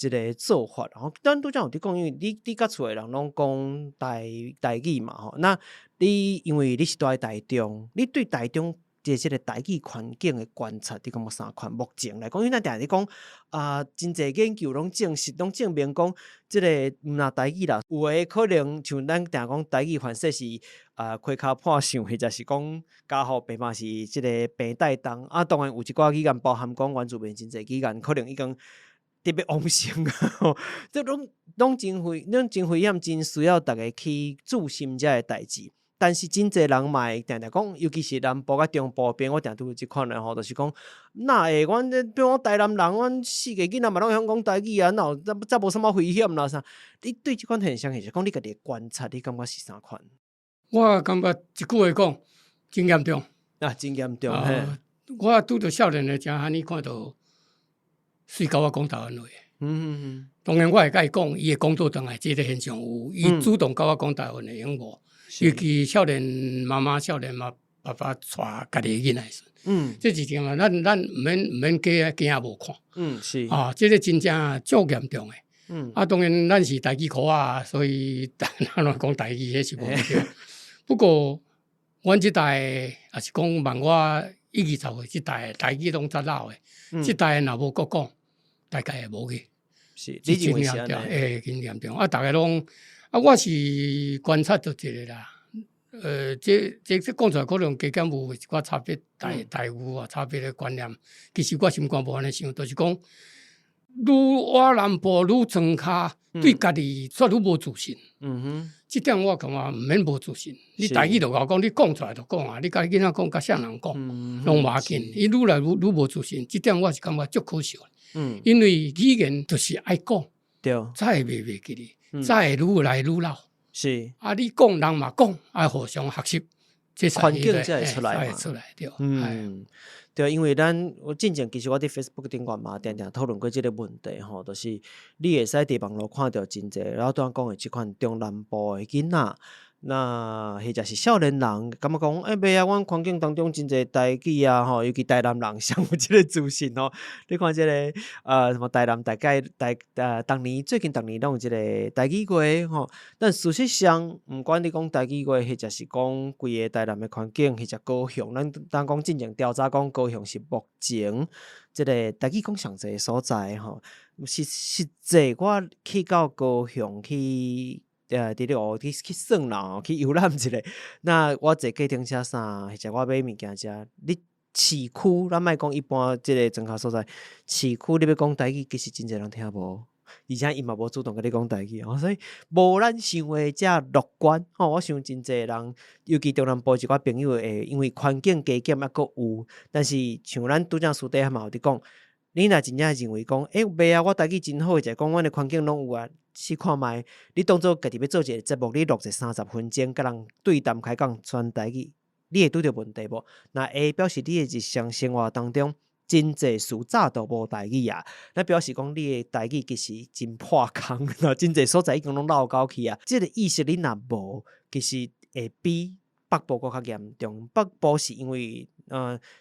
Speaker 1: 一個做法。吼，咱拄才有佇講，因為你佮厝的人攏講台語嘛，吼。那你因為你是住佇台中，你對台中這個台語環境的觀察，你感覺啥款？目前來講，因為咱定定講啊，真濟研究攏證實，攏證明講，這個毋若台語啦，有的可能像咱定講台語凡說是啊，開跤破相，或者是講家父爸媽是這個病帶重啊。當然有一寡語言包含講原住民真濟語言，可能已經特別旺盛啊，這攏真危險，真需要逐家去注心這个代誌。但是真濟人嘛會定定講，尤其是南部佮中部邊，我定拄有這款的吼，就是講，哪會？阮這比如講台南人，阮四个囡仔嘛攏會曉講台語啊，哪有這無啥物危險啦啥？你對這款現象，是講你家己的觀察，你感覺是啥款？
Speaker 2: 我感覺一句話講，真嚴重。
Speaker 1: 啊，真嚴重。嘿。
Speaker 2: 我拄著少年的時陣，你看到隨共我講台灣話。當然我會共伊講，伊會講倒轉來，這個現象有，伊主動共我講台灣話，用無？尤其少年媽媽、少年媽爸爸帶家己的囡仔時，這一點啊，咱毋免假驚無看。啊，這個真正足嚴重的。啊，當然咱是台語苦仔，所以咱亂講台語，彼是無毋對。不過，阮這代也是講萬我一二十歲這代台語攏較老的，這代若無閣講，大概會無去。
Speaker 1: 是，你認為是按呢？
Speaker 2: 會真嚴重。啊，逐家攏啊，我是觀察到一個啦。這講出來可能加減有一寡差別，待遇啊，差別的觀念。其實我心肝無按呢想，就是講，愈倚南部愈莊跤，對家己煞愈無自信。這點我感覺毋免無自信。你台語就𠢕講，你講出來就講啊，你共囡仔講，共啥人講，攏無要緊。伊愈來愈無自信，這點我是感覺足可惜。因為語言就是愛講，才會袂記得，才會愈來愈老。啊，你講人嘛講，啊，互相學習，這
Speaker 1: 環境才會出來嘛。
Speaker 2: 出來對。
Speaker 1: 嗯，對，因為咱我進前其實我佇 Facebook 頂懸嘛，定定討論過這個問題吼，就是你會使佇網路看著真濟，然後拄仔講的這款中南部的囡仔。那或者是少年人，感覺講，欸，袂啊，阮環境當中真濟台語啊，吼，尤其台南人上有這個自信吼。你看這個，什麼台南大概台逐年最近逐年攏有這個台語月吼。但事實上，毋管你講台語月，或者是講規個台南的環境，或者高雄，咱當講進前調查講高雄是目前這個台語講上濟的所在吼。實際我去到高雄去。佇咧學去去耍啦，去遊覽一下。那我坐計程車啥，或者我買物件食，你市區咱莫講一般這個莊跤所在，市區你欲講台語，其實真濟人聽無，而且伊嘛無主動共你講台語，所以無咱想的遮樂觀。吼，我想真濟人，尤其中南部一寡朋友會因為環境加減猶閣有，但是像咱拄才私底下嘛有佇講，你若真正認為講，欸，袂啊，我台語真好，或者講阮的環境攏有啊。試看覓，你當做家己欲做一個節目，你錄一30分鐘，共人對談開講全台語，你會拄著問題無？若會表示你的日常生活當中真濟事早都無台語啊，那表示講你的台語其實真破空，真濟所在已經攏落溝去啊。這個意識你若無，其實會比北部閣較嚴重。北部是因為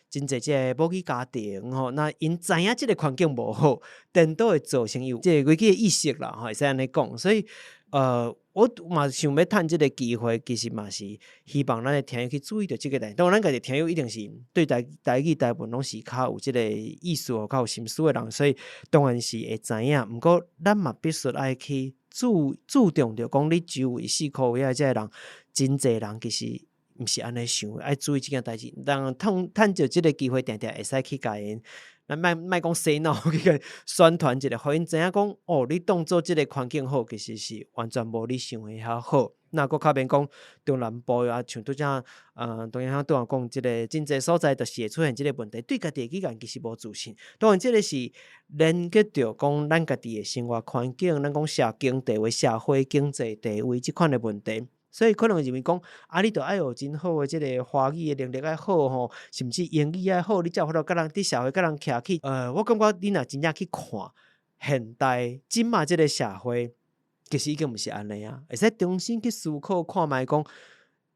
Speaker 1: 真濟這個母語家庭吼，那𪜶知影這個環境無好，顛倒會造成有這個危機的意識啦，吼，會使按呢講。所以我嘛想欲趁這個機會，其實嘛是希望咱的聽友去注意著這個代誌。當然，咱家己聽友一定是對台語台文攏是較有這個意思、較有心思的人，所以當然是會知影。毋過，咱嘛必須愛去注重著講，你周圍四箍圍仔這个人，真濟人其實毋是按呢想，愛注意這件代誌。人趁趁著這個機會，定定會使去共𪜶，咱莫莫講洗腦，去共宣傳一下，予𪜶知影講，哦，你當做這個環境好，其實是完全無你想的遐好。那閣較免講中南部啊，像拄才唐英拄仔講這個真濟所在，就是會出現這個問題，對家己的語言其實無自信。當然，這個是連結著講咱家己的生活環境，咱講社經地位、社會經濟地位這款的問題。所以可能認為講，啊，你著愛有真好的這個華語的能力愛好吼，甚至英語愛好，你才有法度佮人佇社會佮人徛起。我感覺你若真正去看現代這馬這個社會，其實已經毋是按呢啊，會使重新去思考看覓講，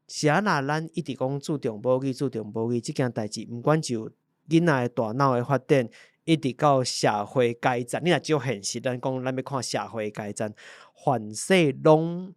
Speaker 1: 是按怎咱一直講注重母語、注重母語這件代誌，毋管就囡仔的大腦的發展，一直到社會階層，你若照現實，咱講咱欲看社會階層，凡勢攏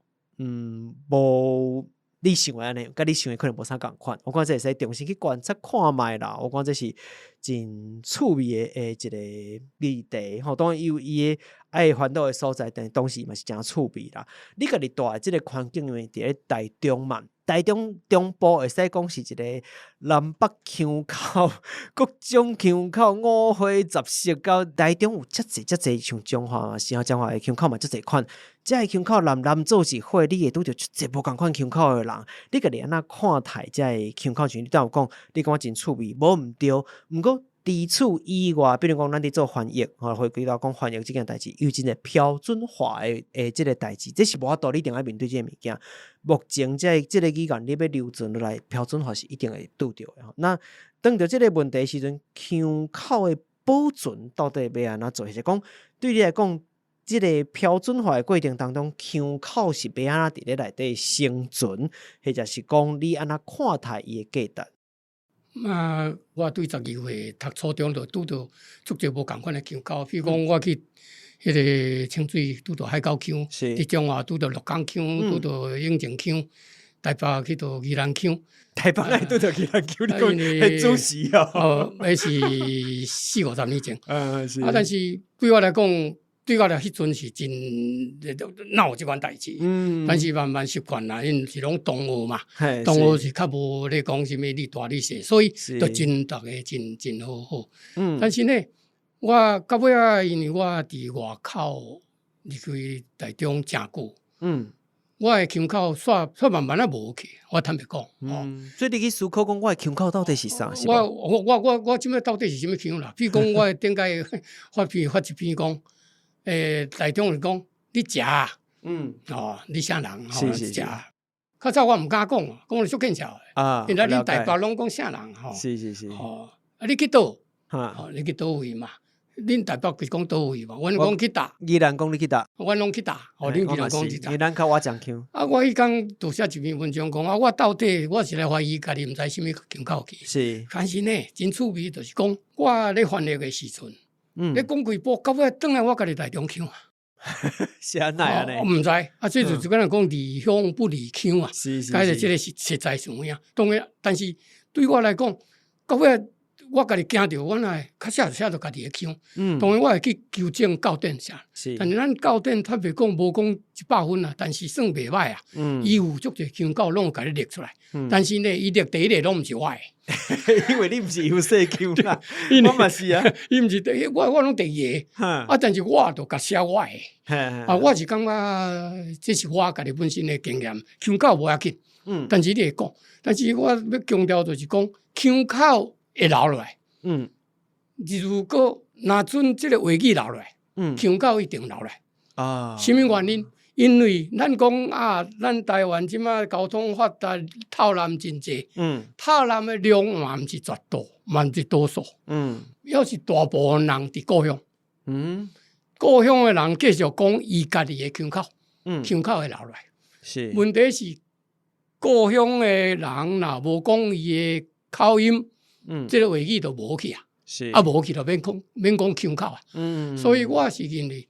Speaker 1: 無你想的按呢，佮你想的可能無啥仝款。我感覺這會使重新去觀察看覓啦。我感覺這是真趣味的一個議題吼。當然伊有伊的愛煩惱的所在，但是當時嘛是誠趣味啦。你家己蹛的這個環境，因為佇咧台中嘛，台中中部會使講是一個南北腔口，各種腔口五花雜色，到台中有遮濟遮濟，像彰化嘛是吼，彰化的腔口嘛遮濟款。這个腔口南南做一伙，你會拄著足濟無仝款腔口的人。你家己按怎看待這个腔口？像你拄有講，你感覺真趣味，無毋對。毋過除此以外，比如講咱佇做翻譯，吼，回歸到講翻譯這件代誌，有真個標準化的這個代誌，這是無法度，你一定愛面對這個物件。目前這個語言你欲留存落來，標準化是一定會拄著的。那當著這個問題時陣，腔口的保存到底欲按怎做？或者講對你來講，這個標準化的過程當中，腔口是欲按怎佇咧內底生存，或者是講你按怎看待伊的價值？
Speaker 2: 啊，我對12歲讀初中就拄著足濟無仝款的腔口，比如講我去彼個清水拄著海溝腔，佇彰化拄著鹿港腔，拄著永靖腔，台北去著宜蘭腔。
Speaker 1: 台北會拄著宜蘭腔，你講彼主持哦？
Speaker 2: 哦，彼是四五十年前。
Speaker 1: 是。
Speaker 2: 啊，但是對我來講，對我來彼陣是真哪有這款代誌？但是慢慢習慣啦，因為是攏同學嘛，同學是較無咧講啥物你大你細，所以都真逐家真真好好。但是呢，我到尾仔，因為我佇外口離開台中誠久，我的腔口煞煞慢慢仔無去，我坦白講。
Speaker 1: 所以你去思考講，我的腔口到底是啥？是
Speaker 2: 我我我我我這擺到底是啥物腔啦？比如講，我頂擺發篇發一篇講。台中人講，你食啊，哦，你啥人？
Speaker 1: 是是是。
Speaker 2: 較早我毋敢講，講著足見笑的。因為恁台北攏講啥人吼？吼，啊你去佗？吼，你去佗位嘛？恁台北是講佗位嘛？阮講去佗。
Speaker 1: 宜蘭講你去佗？
Speaker 2: 阮攏去佗，吼，恁宜蘭講去佗。
Speaker 1: 宜蘭較倚江腔。
Speaker 2: 啊，我彼工就寫一篇文章講啊，我到底我是來懷疑家己毋知啥物腔口去。但是呢，真趣味，就是講我咧翻譯的時陣，咧講幾步，到尾轉來我家己台中腔啊。
Speaker 1: 是按怎按呢？
Speaker 2: 毋知，啊，這就是敢若講離鄉不離腔啊。解說這個是實在是有影。當然，但是對我來講，到尾我家己驚著，我若較寫就寫著家己的腔。當然我會去求證校點啥。但是咱校點坦白講無講100分啊，但是算袂䆀啊。伊有足濟腔口攏有共你列出來。但是呢，伊列第一个攏毋是我的。
Speaker 1: 因為你毋是優勢腔啦，我嘛是啊。
Speaker 2: 伊毋是第一，我攏第二个。啊，但是我就共寫我的。啊，我是感覺這是我家己本身的經驗，腔口無要緊。但是你會講，但是我欲強調就是講腔口會留落來。如果若準這个話語留落來，腔口一定留來。啥物原因？因為咱講啊，咱台灣這馬交通發達，透南真濟。透南的量嘛毋是絕多，嘛毋是多數。猶是大部分人佇故鄉。故鄉的人繼續講伊家己的腔口，腔口會留落來。問題是故鄉的人若無講伊的口音，這个話語就無去啊。啊，無去就免講腔口啊。所以我是認為，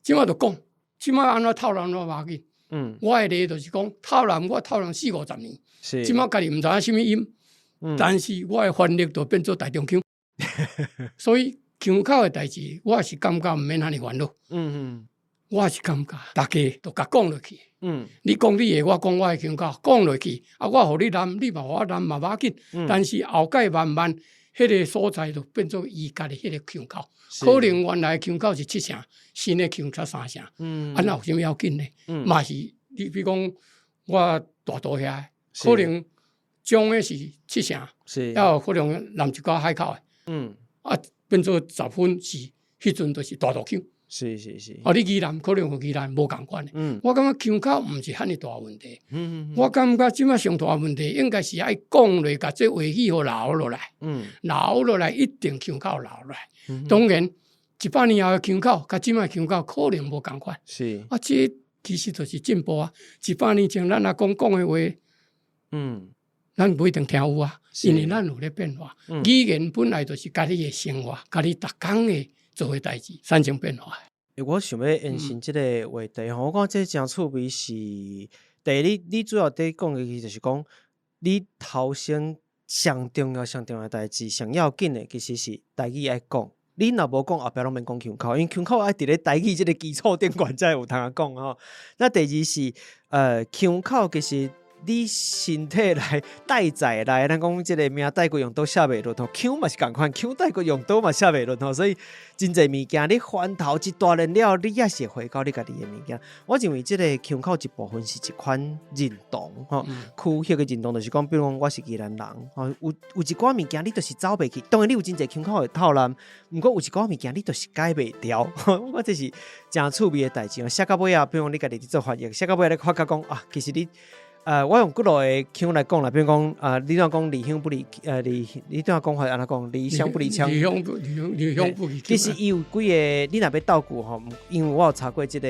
Speaker 2: 這馬就講，這馬按怎透南我無要緊。我的例就是講，透南我透南四五十年，這馬家己毋知影啥物音，但是我的翻譯就變做台中腔。所以腔口的代誌，我是感覺毋免遐爾煩惱。我是感覺逐家都共講落去。你講你的，我講我的腔口，講落去，啊，我予你南，你嘛予我南嘛無要緊。但是後蓋慢慢，彼个所在就變做伊家己彼个腔口。可能原來腔口是七聲，新的腔才三聲。啊，那有啥物要緊呢？嘛是你比如講，我大肚遐，可能講的是七聲，抑有可能南一寡海口的。啊，變做10分是彼陣就是大肚腔。啊，你宜蘭可能有宜蘭無仝款的。我感覺腔口毋是遐爾大問題。我感覺這馬上大問題應該是愛講落，共這話語予留落來。留落來一定腔口留落來。當然，100年後的腔口，佮這馬腔口可能無仝款。啊，這其實就是進步啊！100年前咱若講講的話，咱無一定聽有啊，因為咱有咧變化。語言本來就是佮你的生活，佮你逐工的做的代誌產生變化。
Speaker 1: 欸，我想欲延伸這个話題吼，我感覺這誠趣味是，第一，你主要佇講的其實就是講，你頭先上重要、上重要的代誌，上要緊的其實是台語愛講。你若無講，後壁攏免講腔口，因為腔口愛佇咧台語這个基礎頂懸才會有通講吼。那第二是，腔口其實你身體內帶在來，咱講這个名帶過用刀寫袂落吼，腔嘛是仝款，腔帶過用刀嘛寫袂落吼，所以真濟物件你翻頭一大輪了，你也是會回到你家己的物件。我認為這个腔口一部分是一款認同吼，區域的認同就是講，比如講我是宜蘭人吼，有一寡物件你就是走袂去，當然你有真濟腔口會透南，毋過有一寡物件你就是改袂掉。我這是誠趣味的代誌。寫到尾啊，比如講你家己佇做翻譯，寫到尾你發覺講啊，其實你。我用幾落个腔來講啦，比如講啊，你怎講離鄉不離，你怎講法按怎講？離鄉不離腔。
Speaker 2: 離鄉不離。
Speaker 1: 其實伊有幾个，你若欲鬥句吼，因為我有查過這个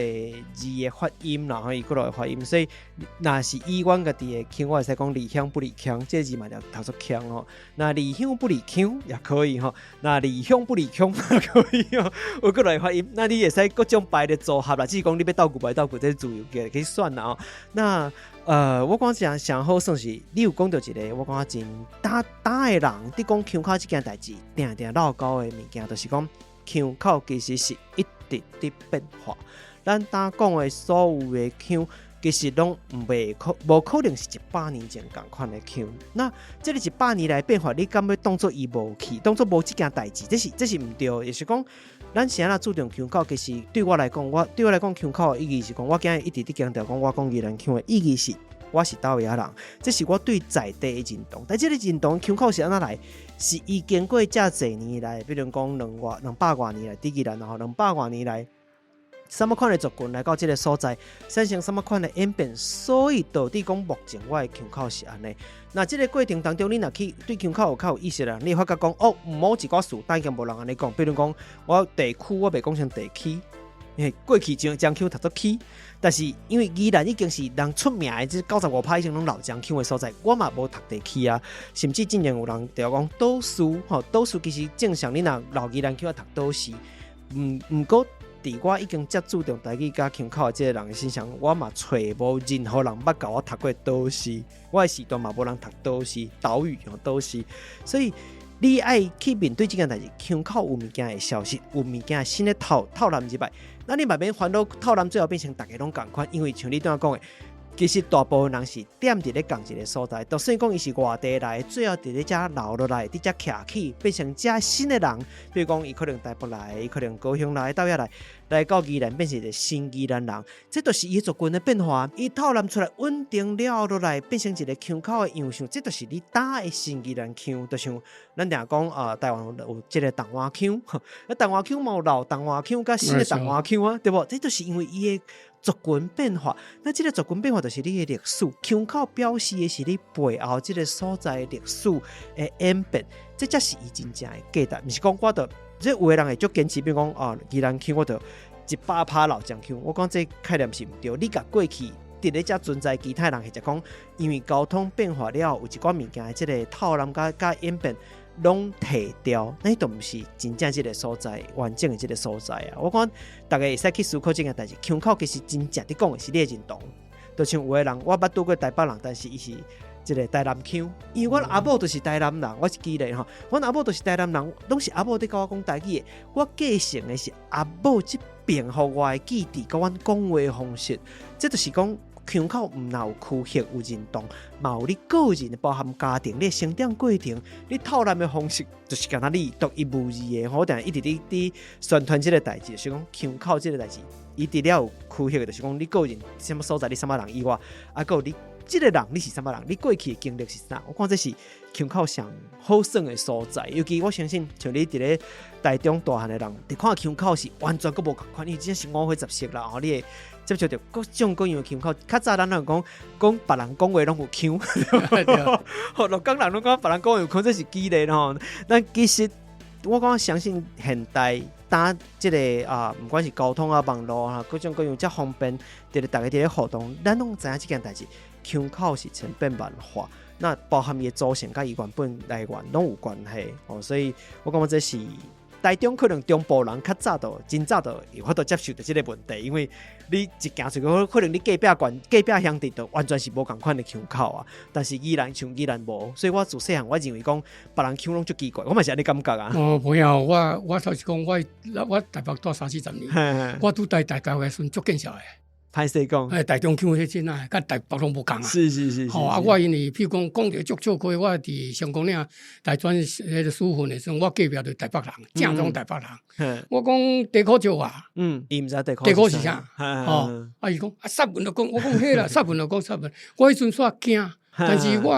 Speaker 1: 字的發音啦，吼，伊幾落个發音，所以若是以阮家己的腔，我會使講離鄉不離腔，這个字嘛就讀做腔吼。那離鄉不離腔也可以吼，那離鄉不離腔也可以吼，有幾落个發音，那你會使各種排的組合啦，只是講你欲鬥句無愛鬥句，這是自由嘅可以選啦吼。那我講誠上好算是，你有講著一个，我感覺真膽膽的人，佇講腔口這件代誌，定定落勾的物件，就是講腔口其實是一直佇變化。咱膽講的所有的腔，其實攏袂可，無可能是100年前仝款的腔。那這个100年來變化，你敢欲當做伊無去，當做無這件代誌，這是毋對的。就是講，咱是按怎注重腔口，其實對我來講，我對我來講，腔口的意義是講，我今日一直佇強調講，我講宜蘭腔的意義是，我是佗位仔人，這是我對在地的認同。但這个認同腔口是按怎來？是伊經過遮濟年來，比如講兩百外年來，佇宜蘭吼，兩百外年來，啥物款的族群來到這个所在，產生啥物款的演變，所以到底講目前我的腔口是按呢。那這个過程當中，你若去對腔口有較有意識的人，你會發覺講哦，某一寡詞，當已經無人按呢講。比如講，我地區我袂講成地區，因為過去將漳腔讀做區，但是因為宜蘭已經是人出名的，這95%以上攏老漳腔的所在，我嘛無讀地區啊。甚至之前有人就講島嶼吼，島嶼其實正常你若老宜蘭腔讀島嶼，毋過。佇我已經遮注重台語佮腔口的這个人的身上，我嘛揣無任何人捌共我讀過島嶼，我的時段嘛無人讀島嶼、島嶼吼島嶼，所以你愛去面對這件代誌，腔口有物件會消失，有物件新的透透納入來，那你嘛免煩惱透納最後變成逐家攏仝款，因為像你拄仔講的。其實大部分人是踮佇咧仝一个所在，就算講伊是外地來，最後佇咧遮留落來，佇遮徛起，變成遮新的人。比如講，伊可能台北來，伊可能高雄來，佗位來，來到宜蘭變成一个新宜蘭人，這就是伊族群的變化。伊透納出來穩定了落來，變成一个腔口的樣式，這就是你打的新宜蘭腔。就像咱定講啊，台灣有這个台灣腔，啊台灣腔嘛有老台灣腔佮新的台灣腔啊，對無？這就是因為伊的族群變化，那這个族群變化就是你的歷史，腔口表示的是你背後這个所在歷史的演變，這才是伊真正的價值。毋是講我著，這有的人會足堅持，比如講啊，宜蘭腔我著100%老漳腔，我講這概念是毋對。你共過去佇咧遮存在其他人，或者講因為交通變化了後，有一寡物件的這个透納佮佮演變。攏提掉，那都毋是真正這个所在完整的這个所在啊！我講逐家會使去思考這件代誌，腔口其實真正佇講的是你的認同。就像有的人，我捌拄過台北人，但是伊是一个台南腔，因為阮阿母就是台南人，我是基隆吼，阮阿母就是台南人，攏是阿母佇共我講台語的，我繼承的是阿母這邊予我的記憶，佮阮講話方式，這就是講。腔口毋但有區域有認同，嘛有你個人包含家庭你的成長過程，你透納的方式就是敢若你獨一無二的。我定一直佇佇宣傳這个代誌，就是講腔口這个代誌，伊除了有區域，就是講你個人啥物所在，你啥物人以外，啊，閣有你這个人你是啥物人，你過去的經歷是啥？我看這是腔口上好耍的所在。尤其我相信，像你佇咧台中大漢的人，佇看腔口是完全閣無仝款，因為真正是五花十色啦。吼，你會接觸著各種各樣的腔口。較早咱攏講講別人講話攏有腔，吼，鹿港人攏講別人講話有腔，這是基麗吼。但其實我講相信現代搭這个啊，毋管是交通啊、網路啊，各種各樣遮方便，佇咧逐家佇咧互動，咱攏知影這件代誌，腔口是千變萬化，那包含伊的組成佮伊原本來源攏有關係哦。所以我感覺這是。台中可能中部人較早就真早就有法度接受著這个問題，因為你一行出去，可能你隔壁縣、隔壁鄉鎮就完全是無仝款的腔口啊。但是宜蘭像宜蘭無，所以我自細漢我認為講別人腔攏足奇怪，我嘛是按呢感覺啊。
Speaker 2: 哦，無影，我就是講我我台北住三四十年，我拄來台北的時陣足見笑的。
Speaker 1: 歹勢講，
Speaker 2: 哎，台中腔彼陣啊，佮台北攏無仝啊。
Speaker 1: 是是是。
Speaker 2: 吼啊，我因為譬如講講一個足笑話，我佇成功嶺大專彼個師訓的時陣，我隔壁就是台北人，正宗台北人。我講地苦石啊。
Speaker 1: 伊毋知地苦
Speaker 2: 地苦是啥？吼，啊伊講啊，煞文就講，我講彼啦，煞文就講煞文。我彼陣煞驚。但是我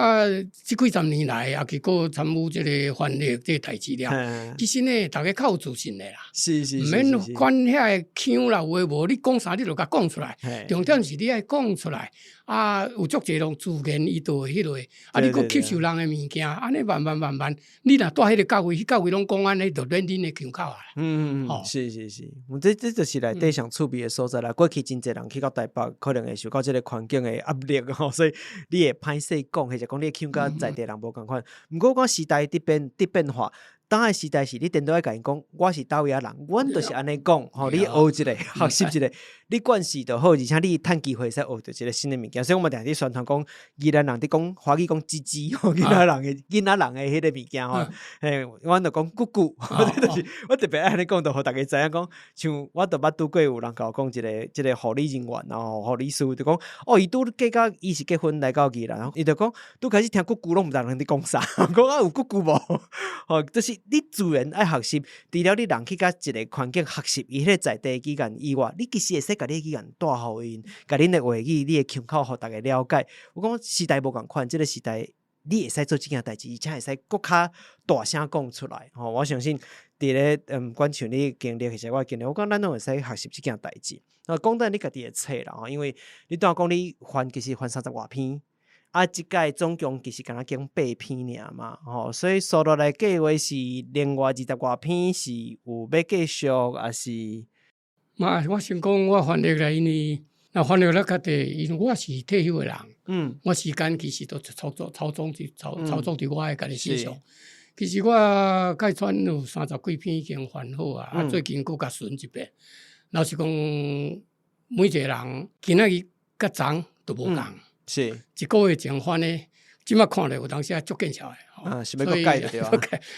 Speaker 2: 這幾十年來，也去閣參與這个翻譯這个代誌了。其實呢，逐家較有自信的啦，毋免管遐个腔啦，有的無，你講啥你就共講出來。重點是你愛講出來，啊，有足濟攏自然伊就會彼落，啊，你閣吸收人的物件，按呢慢慢慢慢，你若蹛彼个教位，彼教位攏講按呢，就變恁的腔口啊。
Speaker 1: 嗯，是是是，這這就是內底上趣味的所在啦。過去真濟人去到台北，可能會受到這个環境的壓力吼，所以你會歹勢講，或者講你的腔佮在地人無仝款。毋過我講時代佇變佇變化，當的時代是你顛倒愛共𪜶講，我是佗位仔人，阮就是按呢講，吼，你學一个，學習一个，你慣勢就好，而且你趁機會會使學著一个新的物件。所以我嘛定佇宣傳講，宜蘭人佇講華語講吱吱，吼，囡仔人的囡仔人的彼个物件吼，嘿，阮就講咕咕，就是我特別愛按呢講，就予逐家知影講，像我就捌拄過有人共我講一个這个護理人員，然後護理師就講，哦，伊拄嫁到伊是結婚來到宜蘭，伊就講拄開始聽咕咕攏毋知人佇講啥，講啊有咕咕無？吼，就是你自然愛學習，除了你人去佮一个環境學習伊彼个在地語言以外，你其實會使共你的語言帶予𪜶，共恁的話語、你的腔口，予逐家了解。我講時代無仝款，這个時代你會使做這件代誌，而且會使閣較大聲講出來。吼，我相信佇佇咧毋管像你經歷，其實我的經歷，我感覺咱攏會使學習這件代誌。啊，講等你家己的冊啦吼，因為你拄仔講你翻其實翻三十外篇，啊，這屆總共其實敢若經八篇爾嘛，吼，所以紲落來計劃是另外二十外篇是有欲繼續，抑是？
Speaker 2: 嘛，我先講我翻譯啦，因為若翻譯了較濟，因為我是退休的人，我時間其實都操作操縱佇操操縱佇我的家己身上。其實我蓋川有三十幾篇已經翻好啊，啊，最近閣共巡一遍。老實講，每一個人今仔日佮昨都無仝。一個月前翻的，這馬看咧有當時啊足見效的。
Speaker 1: 啊，是欲閣改就對啊。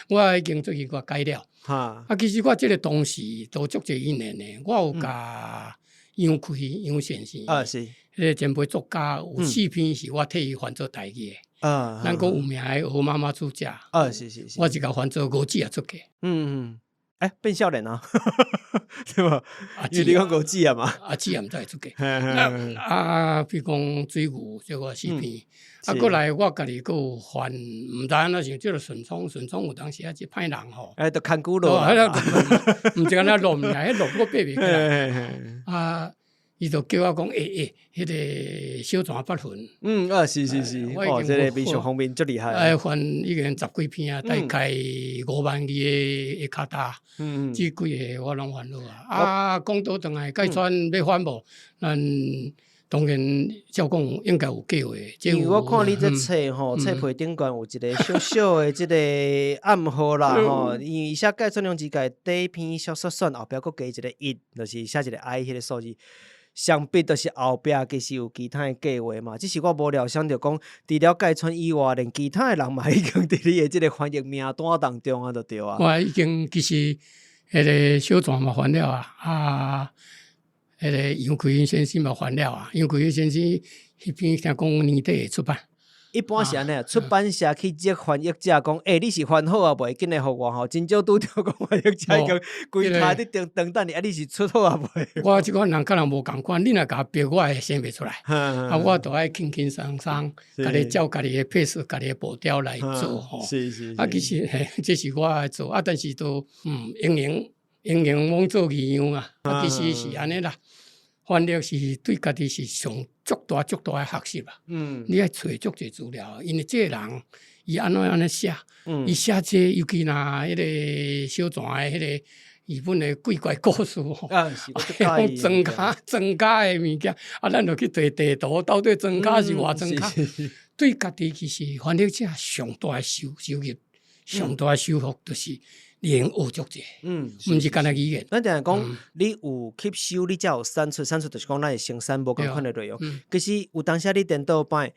Speaker 2: 我已經最近閣改了。啊，其實我這個同時都足濟因緣的，我有共楊開楊先生，彼個前輩作家有四篇是我替伊翻做台語的。咱閣有名的何媽媽出嫁。我是共翻做五子也出過。
Speaker 1: 嗯嗯，欸，變少年啊，對無？因為你講五子啊嘛。
Speaker 2: 阿姊也毋知會出過。啊，比如講水牛，這個四篇。啊，閣來我家己閣有翻，毋知按怎想，這個順昌，順昌有當時啊，這歹人吼。
Speaker 1: 欸，就牽牛路。
Speaker 2: 毋是按怎路，毋是彼路我爬袂起來。啊，伊就叫我講，欸欸，彼个小泉八雲。
Speaker 1: 哦，這个文學方面足厲害。
Speaker 2: 哎，翻已經十幾篇啊，大概5萬字的跤踏。這幾个我攏翻好啊。啊，講倒轉來，蓋川欲翻無？咱當然照講應該有計劃。
Speaker 1: 因為我看你這冊吼，冊皮頂懸有一個小小的這個暗號啦吼，因為伊寫蓋川龍之介短篇小說選後壁閣加一個一，就是寫一個 I 彼个數字。想必就是後壁其實有其他的計劃嘛，只是我無料想著講，除了蓋川以外，連其他的人嘛已經佇你的這個翻譯名單當中啊，就對啊。
Speaker 2: 我已經其實彼个小泉嘛翻了啊，啊，彼个楊奎雲先生嘛翻了啊，楊奎雲先生彼篇聽講年底會出版。
Speaker 1: 一般是按呢，出版社去接翻譯者講，欸，你是翻好啊未？緊來予我吼，真少拄著講翻譯者已經規跤佇等等等你，啊，你是出好啊未？
Speaker 2: 我這款人佮人無仝款，你若共逼我會寫袂出來，啊，我就愛輕輕鬆鬆，家己照家己的 pace，家己的步調來做吼。啊，其實嘿，這是我的做，啊，但是都應用應用罔做異樣啊，啊，其實是按呢啦。翻譯是對家己是上足大足大的學習啊！你愛揣足濟資料，因為這个人伊按怎按呢寫，伊寫這個，尤其若彼个小泉的彼个日本的鬼怪故事吼，莊腳莊腳的物件，啊，咱就去揣地圖，到底莊腳是偌莊腳？對家己其實翻譯者上大的收入，上大的收穫就是你會學足濟，毋是干焦語言。
Speaker 1: 咱定定講，你有吸收，你才有產出，產出就是講咱會生產無仝款的內容。其實有當時你顛倒擺，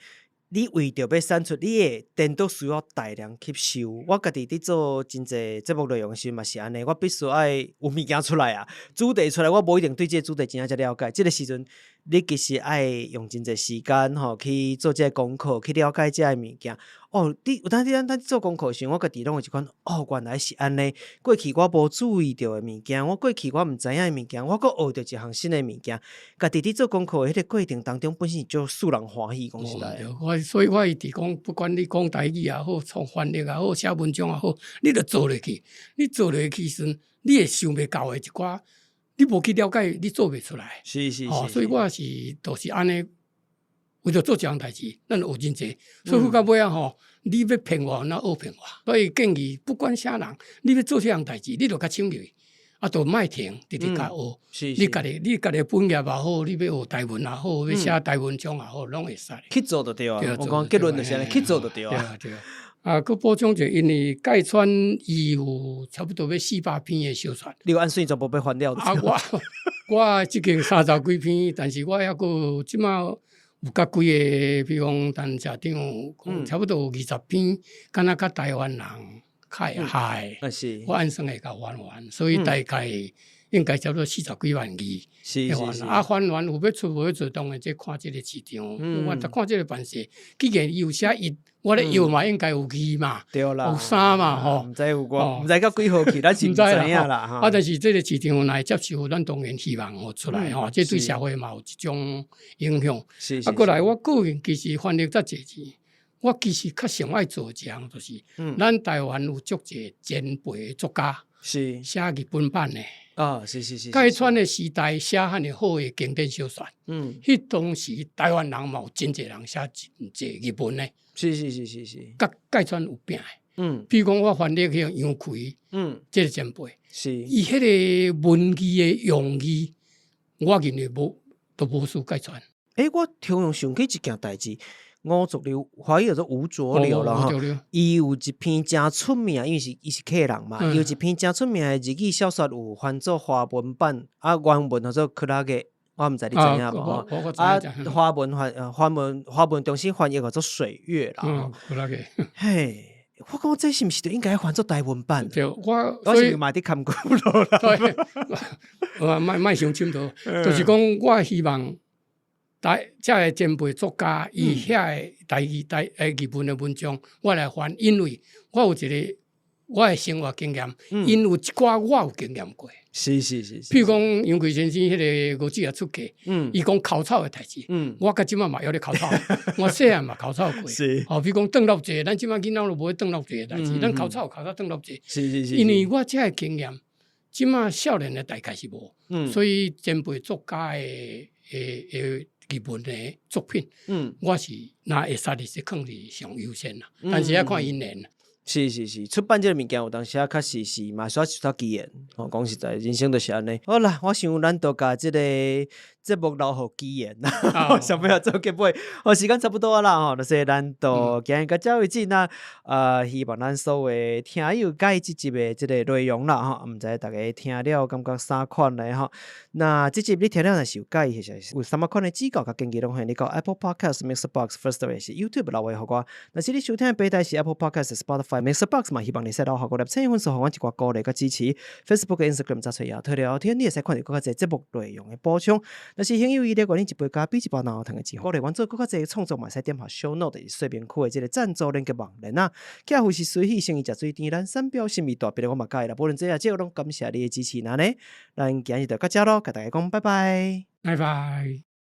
Speaker 1: 你為著欲產出，你會顛倒需要大量吸收。我家己佇做真濟節目內容時嘛是按呢，我必須愛有物件出來啊，主題出來，我無一定對這個主題真正遮了解。這个時陣，你其實愛用真濟時間吼去做這个功課，去了解這个物件。哦，你有當時咱做功課時，我家己攏有一款，哦，原來是按呢。過去我無注意著的物件，我過去我毋知影的物件，我閣學著一項新的物件。家己佇做功課的彼个過程當中，本身就使人歡喜，講實在。
Speaker 2: 我所以，我一直講，不管你講台語也好，創翻譯也好，寫文章也好，你著做落去。你做落去時，你會想袂到的一寡，你無去了解，你做袂出來。所以我是就是按呢。為著做這項代誌，咱學真濟，所以到尾仔吼，你欲騙我，那學騙我。所以建議不管啥人，你欲做這項代誌，你著較深入去，啊，就莫停，直直共學。你家己本業也好，你欲學台文也好，欲寫台文章也好，攏會使。
Speaker 1: 去做就對啊。我講結論就是按呢，去做就對啊。
Speaker 2: 對啊對啊。啊，閣補充者，因為蓋川伊有差不多欲400篇的小說。
Speaker 1: 你有按算全部欲翻了？
Speaker 2: 啊，我我這經三十幾篇，但是我猶閣這馬。有較幾个，比如講陳社長，差不多有20篇，敢若佮台灣人較會合的，我按算會共翻完，所以大概應該差不多四十幾萬字。啊，翻完有欲出無欲出，當然這看這个市場。我就看這个版稅，既然伊有寫一，我咧藥嘛應該有二嘛，有三嘛，吼。
Speaker 1: 毋知有偌，毋知到幾號去，咱是毋知影啦。
Speaker 2: 啊，但是這个市場若會接受，咱當然希望予出來吼，這對社會嘛有一種影響。啊，過來我個人其實翻譯遮濟字，我其實較上愛做一項就是，咱台灣有足濟前輩作家。寫日本版的。
Speaker 1: 啊，是是是，
Speaker 2: 芥川的時代寫遐爾好的經典小說，彼當時台灣人嘛有真濟人寫真濟日文的，佮芥川有拼的。比如講我翻譯彼個楊逵，這個前輩，伊彼个文字的用字，我認為無都無輸芥川。
Speaker 1: 欸，我突然想起一件代誌，吳濁流，華語叫做吳濁流啦吼。伊有一篇誠出名，因為是伊是客人嘛，伊有一篇誠出名的日語小說，有翻做華文版，啊原文叫做クラゲ，我毋知你知影無吼？啊，華文翻華文華文重新翻譯叫做水月啦。
Speaker 2: 嗯，クラゲ。
Speaker 1: 嘿，我感覺這是毋是就應該翻做台文版？
Speaker 2: 對，我
Speaker 1: 我是嘛佇看過啦。
Speaker 2: 對，我莫莫傷深度，就是講我希望。台遮个前輩作家，伊遐个台語台日文的文章，我來翻，因為我有一個我的生活經驗，𪜶有一寡我有經驗過。譬如講楊逵先生彼個五子仔出嫁，伊講哭草的代誌，我到這擺嘛猶咧哭草，我細漢嘛哭草過。哦，比如講轉落濟，咱這擺囡仔攏無咧轉落濟的代誌，咱哭草哭到轉落濟。因為我遮个經驗，這擺少年的大概是無，所以前輩作家的的日文的作品，我是若會使佇這囥佇上優先啦，但是愛看因緣。
Speaker 1: 是是是，出版這个物件有當時啊，確實是嘛，需要受到機緣。吼，講實在，人生就是按呢。好啦，我想咱就共這个節目留予機緣啦，想欲做結尾，好，時間差不多啊啦吼，就是咱就今日到這為止啦。希望咱所有的聽友佮意這集的這个內容啦吼，毋知大家聽了感覺啥款咧吼？那這集你聽了若是有佮意，或者是有啥物款的指教佮建議，攏歡迎你到 Apple Podcast、Mixerbox、Firstory 抑是 YouTube 留話予我。若是你收聽的平台是 Apple Podcast、Spotify、Mixerbox 嘛，希望你使留予五粒星分數，予阮一寡鼓勵佮支持。Facebook、Instagram 查找野兔聊天，你會使看著閣較濟節目內容的補充。若是行有餘力，願意一杯咖啡、一包紅糖的錢，鼓勵阮做閣較濟創作，嘛會使點下 Show Note 說明區的這个贊助連結網頁啊。寄付是隨喜，誠意食水甜，咱三標心意大筆的我嘛佮意啦。無論這也這攏感謝你的支持，那呢，咱今日就到遮囉，共大家講拜拜，
Speaker 2: 拜拜。